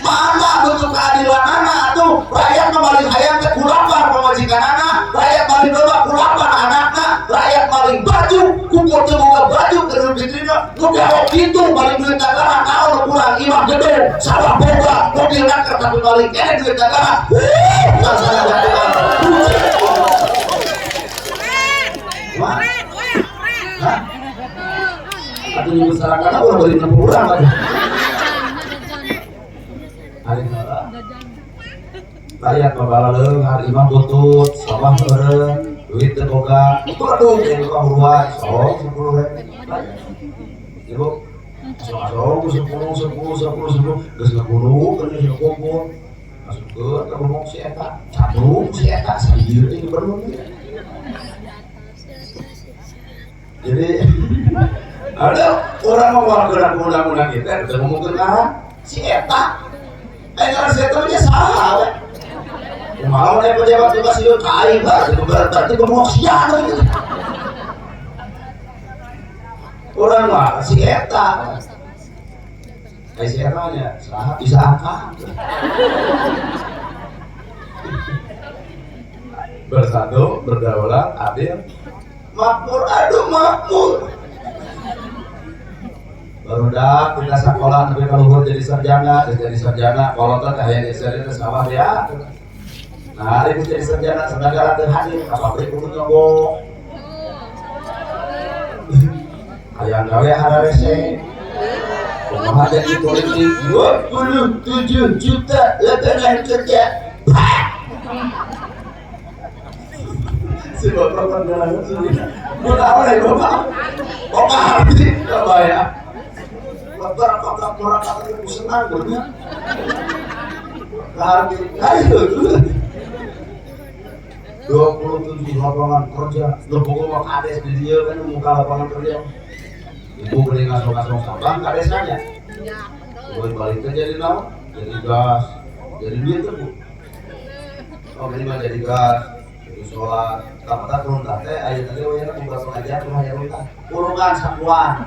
Speaker 2: Mana bentuk keadilan anak tuh? Rakyat maling hayam teh kulapan pamajikanana, rakyat maling domba kulapan anakna, rakyat maling baju kumpul teu boga baju ke Idul Fitrina, nu jawab kitu maling duit negara naon nu kurang? Imah gede, sawah boga, mobil naker, tapi maling kene duit negara. Salah. Wah. Hah? Atuh nyebut sarakana urang bari nempuh urang atuh. Ari rakyat babalaleung, imah butut, sawah eureun, duit teu boga, aduh jadi kahuruan, sok 10.000. Ibu, sok 10 10 10 10 geus ngeguru geus ngekumpul. Masukkeun ka bengong si eta, candung si eta saeueur teh gubernur. Jadi ada orang mau gerak undang-undang kita, udah ngomongkeun ngaran si eta. Ngaran si eta mah saha we. Kumaha we pejabat tugas ieu ka aing lah, berarti bengong sia gitu. Orang mah si eta. Si eta nya saha bisa angkat. Bersatu, berdaulat, adil, makmur, aduh makmur. Barudak kita sekolah tapi kalau jadi sarjana, jadi sarjana, kalau teh hayang jadi sarjana sawah ya. Nah, hari jadi sarjana sagala teu hadir ka pabrik kudu nyogok. Hayang gawe hararese. Kumaha jadi politik 27 juta lapangan kerja. Si bapak kan sini. Mau tahu deh bapak. Bapak hati bapak ya. Bapak bapak orang kata itu senang gitu. Hati, ayo. 27 lapangan kerja. Lu pokoknya kades di dia kan muka lapangan kerja. Ibu beli ngasong-ngasong sabang kades nanya. Ibu balik jadi naon? Jadi gas, jadi duit tuh bu. Oh ini mah jadi gas, jadi sholat. Kata runtah teh, aya tadi we nya beberapa pengajian rumah ya runtah. Kurungan sakuan.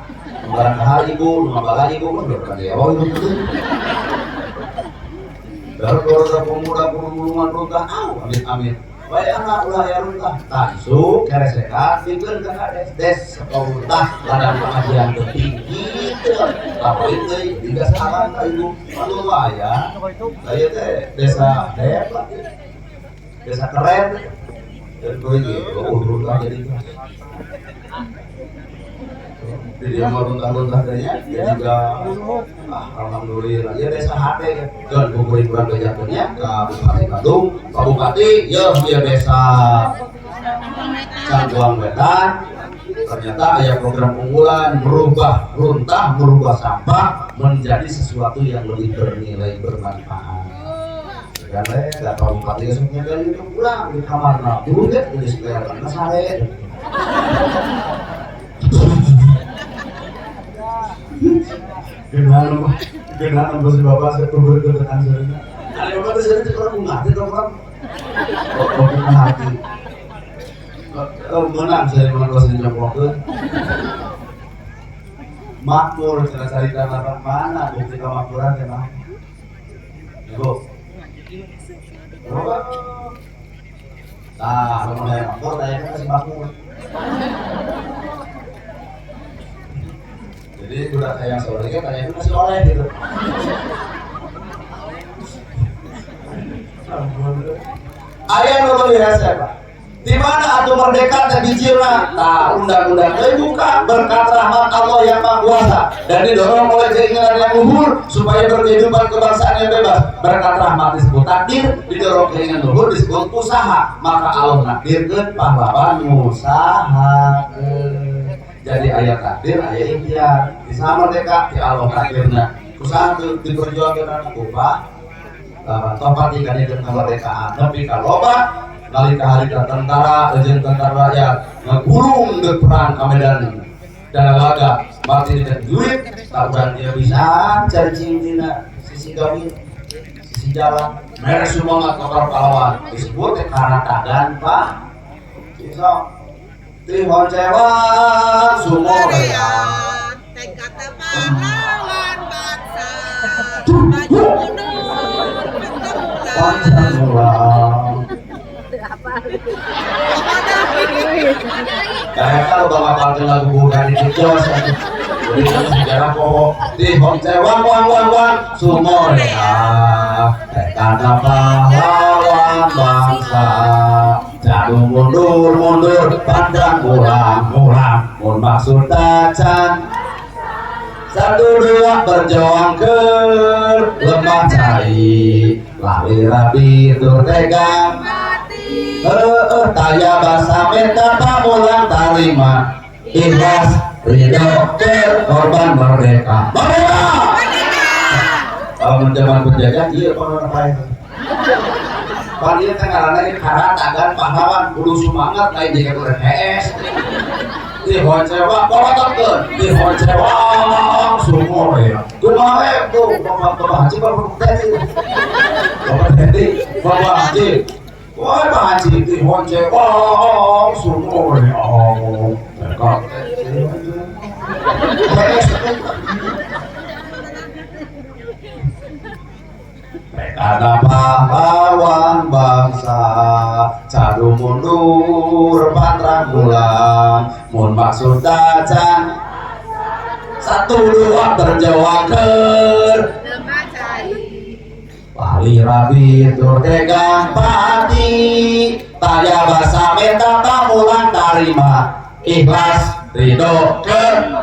Speaker 2: Barang kahal ibu, nu ngabala ibu mah udah dewa ibu tuh. Baru kalau pemuda pemulungan runtah, au amit amit. Bae anak ulah ya runtah. Tah isuk keresekan pikeun ka kades des runtah ladang pengajian teu tinggi gitu. Laporin deui digas alam ka ibu. Anu aya. Aya teh desa hebat. Desa keren. Dan gue gitu, runtah jadi gas. Jadi dia mau runtah-runtah dia juga alhamdulillah ya desa hate kan kumpul kurang kejakeunnya ka Bupati Bandung, Pak Bupati ya dia desa Cangkuang Wetan ternyata ada program unggulan merubah runtah, merubah sampah menjadi sesuatu yang lebih bernilai bermanfaat. Karena ya, Pak Bupati semuanya dari itu pulang di kamar nah, dulu deh di sekolah karena sare. Gimana bos bapak saya kubur ke tekan sana. Ada bapak tuh saya orang ngerti atau orang kok hati. Menang saya menang kalau saya jongkok. Makmur cara cari tanah mana bukti kemakmuran kenapa? Ibu, berapa? Nah, kalau mau makmur, saya kan kasih makmur. Jadi udah kayak sore kan kayak itu masih oleh gitu. Ayah nurul biasa pak. Di mana atau merdeka dan bijilna? Nah, undang-undang dibuka berkat rahmat Allah yang Maha Kuasa dan didorong oleh keinginan yang luhur supaya berkehidupan kebangsaan yang bebas. Berkat rahmat disebut takdir, didorong keinginan luhur disebut usaha. Maka Allah nakdirkeun pahlawan usaha. Jadi ayat takdir, ayat ikhtiar. Di sana merdeka, di Allah takdirna. Usaha itu diperjuangkan upah. Lawan topat ikan itu kemerdekaan. Tapi kalau loba nalika harita tentara, jeung tentara rakyat ngegurung ke perang ke Medan dan laga mati dan duit tak urang dia bisa cari dina sisi gawe sisi jalan Mere semangat ka para pahlawan disebut teh karatagan Pak. Sok Tihoncewan Sumorea.
Speaker 1: Tekad pahlawan bangsa. Maju mundur
Speaker 2: Pancasila. Kayak kalau bapak partai lagu bukan itu jos. Jadi sejarah pokok Tihoncewan wan wan wan Sumorea. Tekad pahlawan bangsa. Jadu mundur mundur pandang kurang kurang mun maksud tacan. Satu dua berjuang ke lemah cai lali rabi tur tegang taya basa minta pamulang tarima ikhlas ridho ke korban merdeka merdeka. Kalau zaman penjajah iya konon apa itu paling tengah ini karatagan pahlawan kudu semangat lain jika kurang HS Tihoncewa polototkeun Tihoncewa Sumorea kumaha tuh Bapak Bapak Haji Bapak Teddy Bapak Teddy Bapak Haji wah Pak Haji Tihoncewa Sumorea ada pahlawan bangsa cadu mundur pantrang pulang mun maksud tacan satu dua berjuang ker Pali rabi tur tegang pati taya basa minta pamulang tarima ikhlas ridho ker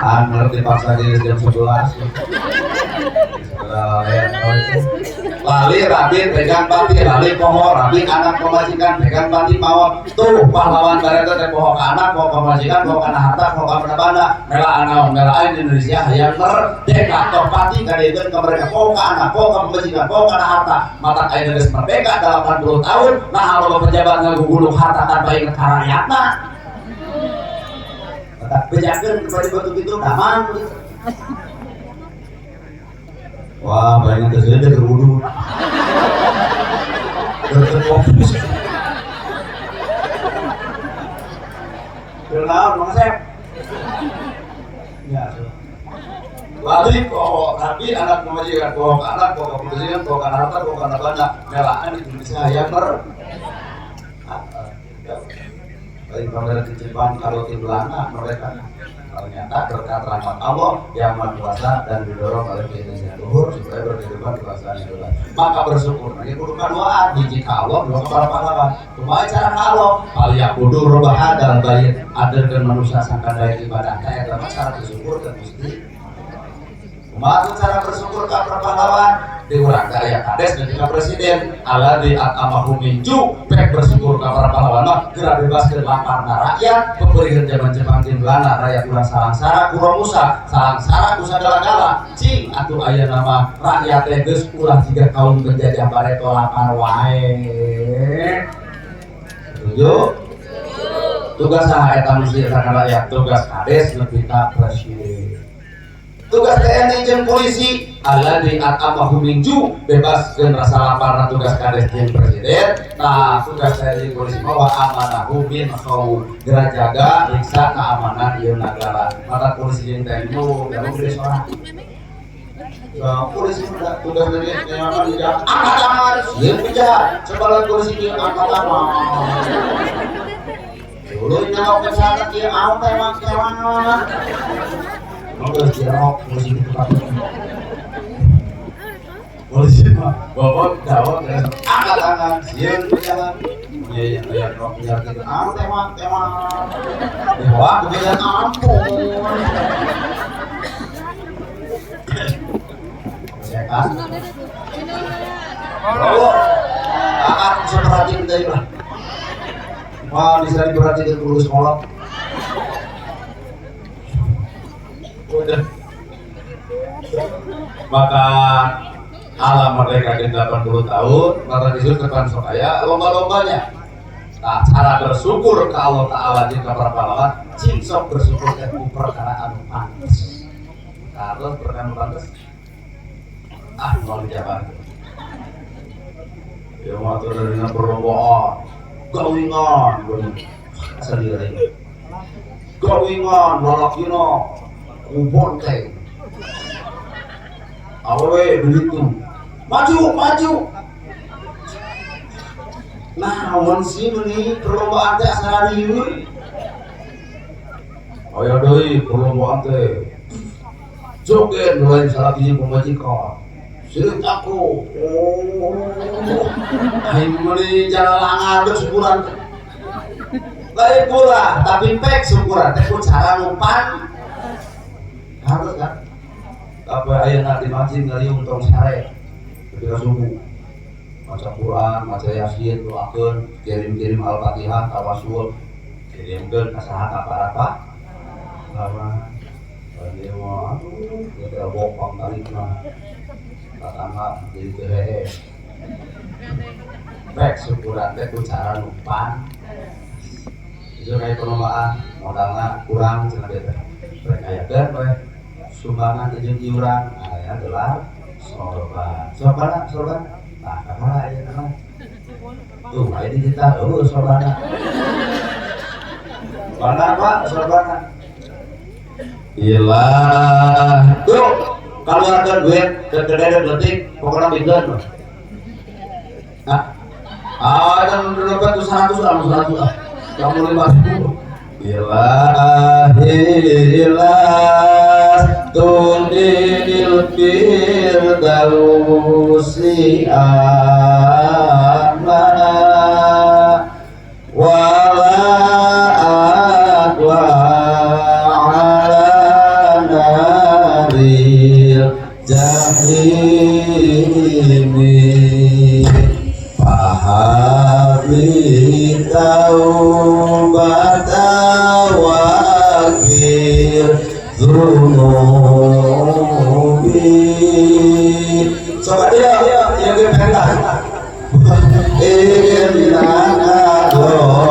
Speaker 2: ngerti paksa diri jam 11. Lali rabi pegang pati lali poho rabi anak pemajikan pegang pati mawon tuh pahlawan bareta teh poho ka anak poho pemajikan poho kana harta poho ka benda-benda mela anaon mela aing Indonesia hayang merdeka toh pati kadegeun ka mereka poho ka anak poho ka pemajikan poho kana harta mata aing geus merdeka 80 tahun nah loba pejabat ngagugulung harta tanpa inget ka rakyatna. Bejakeun kepada batu itu damang. Wah, banyak terjadi terwudu. Terfokus. Kenal, Mang Sep. Ya. Lalu kok tapi anak pemajikan, kok anak, kok pemajikan, kok harta, kok anak banda, melaan Indonesia yang mer. Dari pameran Jepang kalau di Belanda mereka ternyata berkat rahmat Allah yang maha kuasa dan didorong oleh keinginan luhur supaya berkehidupan kekuasaan yang jelas. Maka bersyukur. Ini kudu kaduaan hiji ka Allah dua ka para pahlawan. Kumaha cara ka Allah? Falyabudu rabbaha dalam bait adeurkeun manusia sangkan daek ibadah teh eta mah cara bersyukur ka Gusti. Kumaha cara bersyukur ka para pahlawan? Di urang teh aya kades dan juga presiden alladzi at'amahum min ju' pek bersyukur ka para pahlawan mah geura bebaskeun laparna rakyat pemberian zaman Jepang jeung Belanda rakyat urang salangsara ku Romusa salangsara ku sagala-gala cing atuh aya nama rakyat teh geus ulah jiga kaum penjajah bareto lapar wae. Setuju? Tugas saha eta mesti rakyat tugas kades nepi ka presiden. Tugas TNI jeung polisi alladzi at'amahum min ju' bebaskeun rasa laparna tugas kades jeung presiden. Nah, tugas TNI polisi mah wa amanahum min khauf geura jaga riksa keamanan ieu nagara. Mata polisi jeung TNI mah gawe gede sorang. Nah, polisi mah tugas dari nyaman di jalan angkat tangan, sieun penjahat. Coba polisi jeung angkat tangan. Dulu nyawa penjahat ieu au teh mah kewan. Polisi polisi mah bawa jawab angkat tangan sieun jalan iya iya rok ya gitu ah tema tema wah kemudian ampun saya kan oh akan bisa perhatiin tadi lah wah bisa diperhatiin dulu sekolah. Udah. Maka alam merdeka ke 80 tahun, maka disuruh depan sok aya lomba-lombanya. Nah, cara bersyukur ke Allah Ta'ala jeung ka para pahlawan, Cing sok bersyukur teh ku perkara anu pantes. Kalau perkara anu pantes, ah, mau dijawab. Ya mau dari perlombaan, gawingan, sendiri. Gawingan, lalakina, ku bonteng. Awewe begitu, maju, maju. Naon sih meni perlombaan teh asa riweuh. Aya deui perlombaan teh. Joget lain salah hiji pamajikan. Sirit aku. Oh. Aing meuni jalalangan terus syukuran. Lain pula, tapi pek syukuran teh ku cara nu pan. Harus kan? Apa ayeuna di masjid ngaliung tong sare. Ketika subuh maca Quran, maca Yasin, doakeun, kirim-kirim Al-Fatihah, tawasul, kirimkeun ka saha ka para pak. Lawan. Dia mah aduh, dia teh bopang talikna. Tetangga jadi teu hehe. Pek syukuran teh ku cara nu pan. Itu kayak perlombaan, modalna kurang cenah dia teh. Rek ngayakeun we sumbangan jeung iuran, aya gelar sorban. Sorban, sorban. Nah, kakak aya mah. Tuh, aya di kita, eueuh sorbana. Mana Pak sorbana? Ilah, tuh keluarkan duit ke gede letik, pokoknya bingkeun. Nah, ah, kan berapa tuh 100 ah, 100 ah. Kamu 50. Ilahi ilah tunil firdausi a'la wala aqwa ala naril jahimi fahabli taubata waghfir dzunubi. Coba dia yang dia pengen Inna ghafirur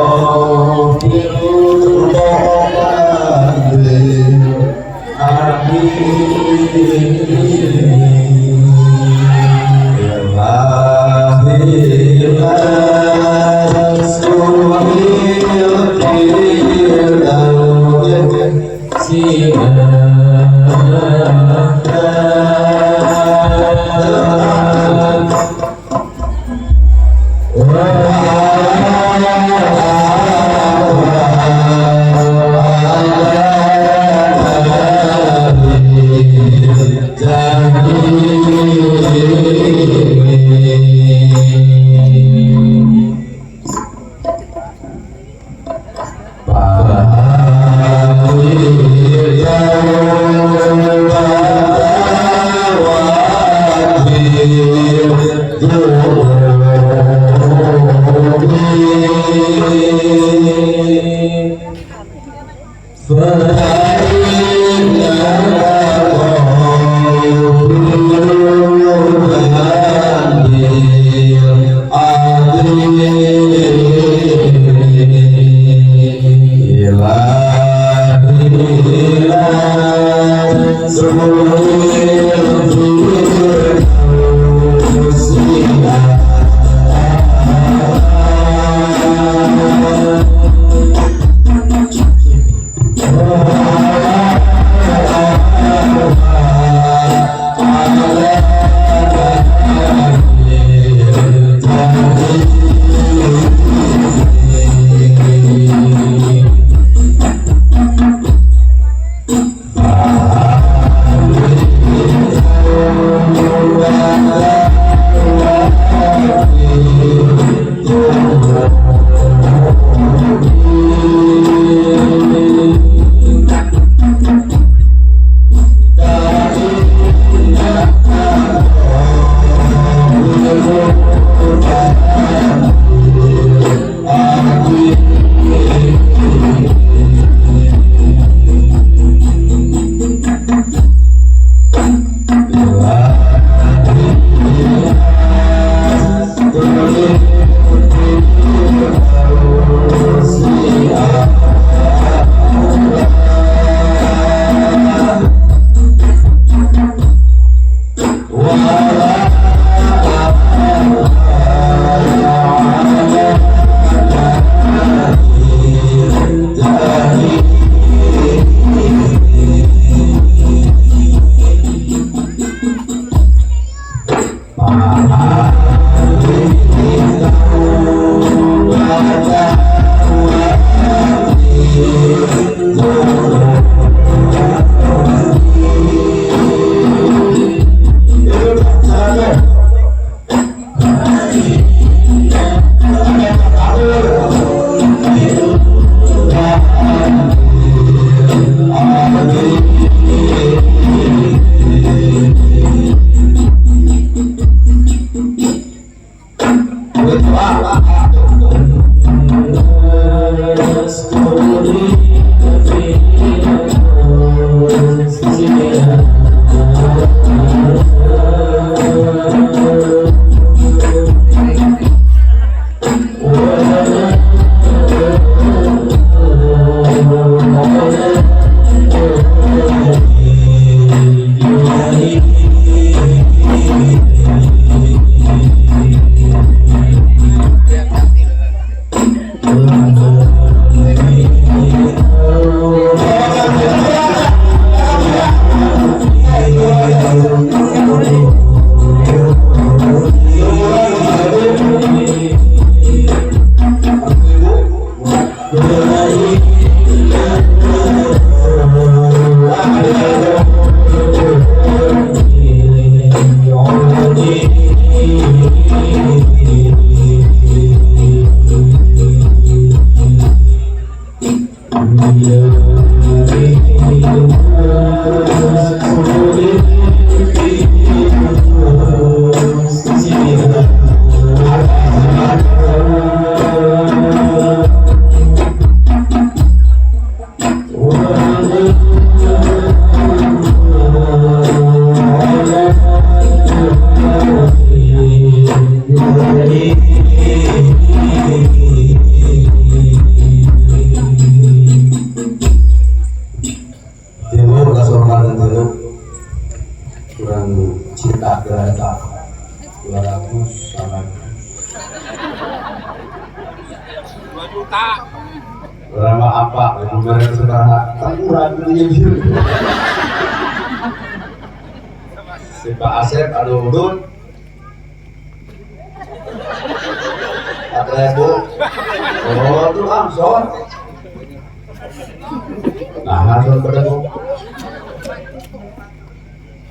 Speaker 2: Juta berapa? 200 sama
Speaker 3: 2 juta.
Speaker 2: Berapa apa? Yang mereka seberapa? Kan kurang belinya. Si Pak Asep aduh udun 4.000. Oh itu angson. Nah angson berdegong.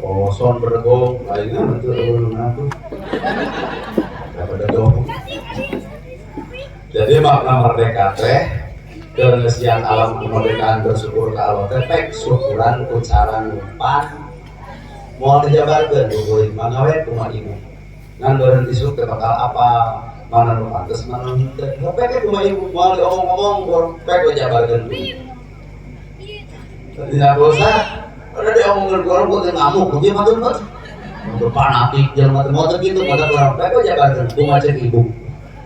Speaker 2: Oh son berdegong. Lainnya betul aku. Ya berdegong. Jadi makna merdeka teh keungeusian alam kemerdekaan bersyukur ka Allah teh pek syukuran ku cara numpan moal dijabarkeun ku mangga we kumaha ibu ngan beureun isuk teh bakal apa mana nu pantes mana nu henteu pek kumaha ibu moal diomong-omong pek we jabarkeun ku ibu tidak bosan ada diomongkeun ku orang teh ngamuk ku mah teu berfanatik jelema teh moal teh kitu pada urang pek we jabarkeun kumaha cek ibu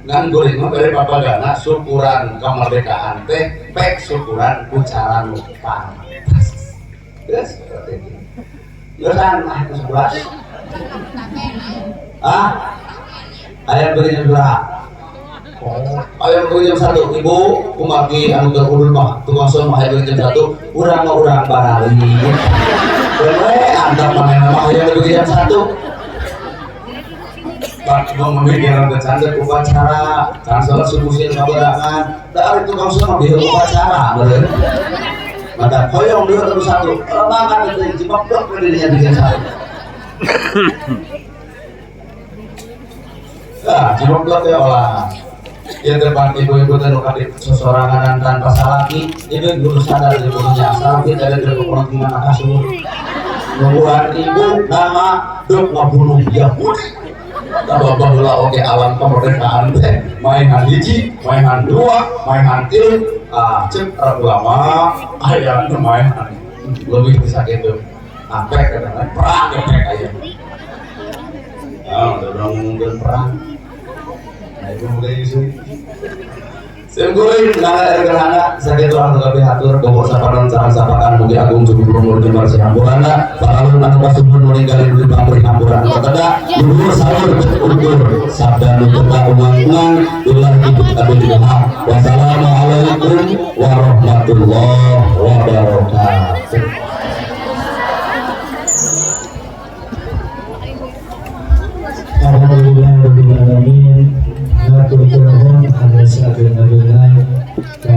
Speaker 2: ngan guring mah bere papagana syukuran kemerdekaan teh pek syukuran ku cara nu pantes. Geus berarti itu. Geus ah 11. Ah? Aya beri jam berapa? Oh, aya beri jam 1. Ibu kumargi anu keur ulun mah tukang son mah aya beri jam 1, urang mah urang barali. We antap manehna mah aya beri jam 1. Bak memikirkan bercanda upacara, can sholat subuh sieun kaberangan, da ari tukang son mah bieu upacara beureun. Maka hoyong dulu terus satu, makan itu jebak dok dirinya bikin satu. Nah, jebak dok ya olah. Ya depan ibu-ibu teh nu kadi sesoranganan tanpa salaki, ibu guru sadar ibunya salaki dari terpukul gimana kasur. Nungguan ibu nama dok ngabunuh Yahudi. Tambah baheula oge alam kemerdekaan teh mainan hiji, mainan dua, mainan tilu, ah cek para ulama aya nu mainan lebih bisa gitu. Apek katanya perang gepek aya. Ah, udah ngomongkeun perang. Nah, ibu mulai isu. Sim kuring nangga ergerhana sakitu anu kabeh hatur bobo saparan sareng sapakan mugi agung cukup umur jembar sihampurana paralun anu kasuhun ninggalin di pamrih hampura anu kada luhur saur ukur sabda nu teu ungang-ungang ulah hidup anu hak. Wassalamualaikum warahmatullahi wabarakatuh.
Speaker 4: Alhamdulillah rabbil alamin. Hatur nuhun anu sagengeuna ka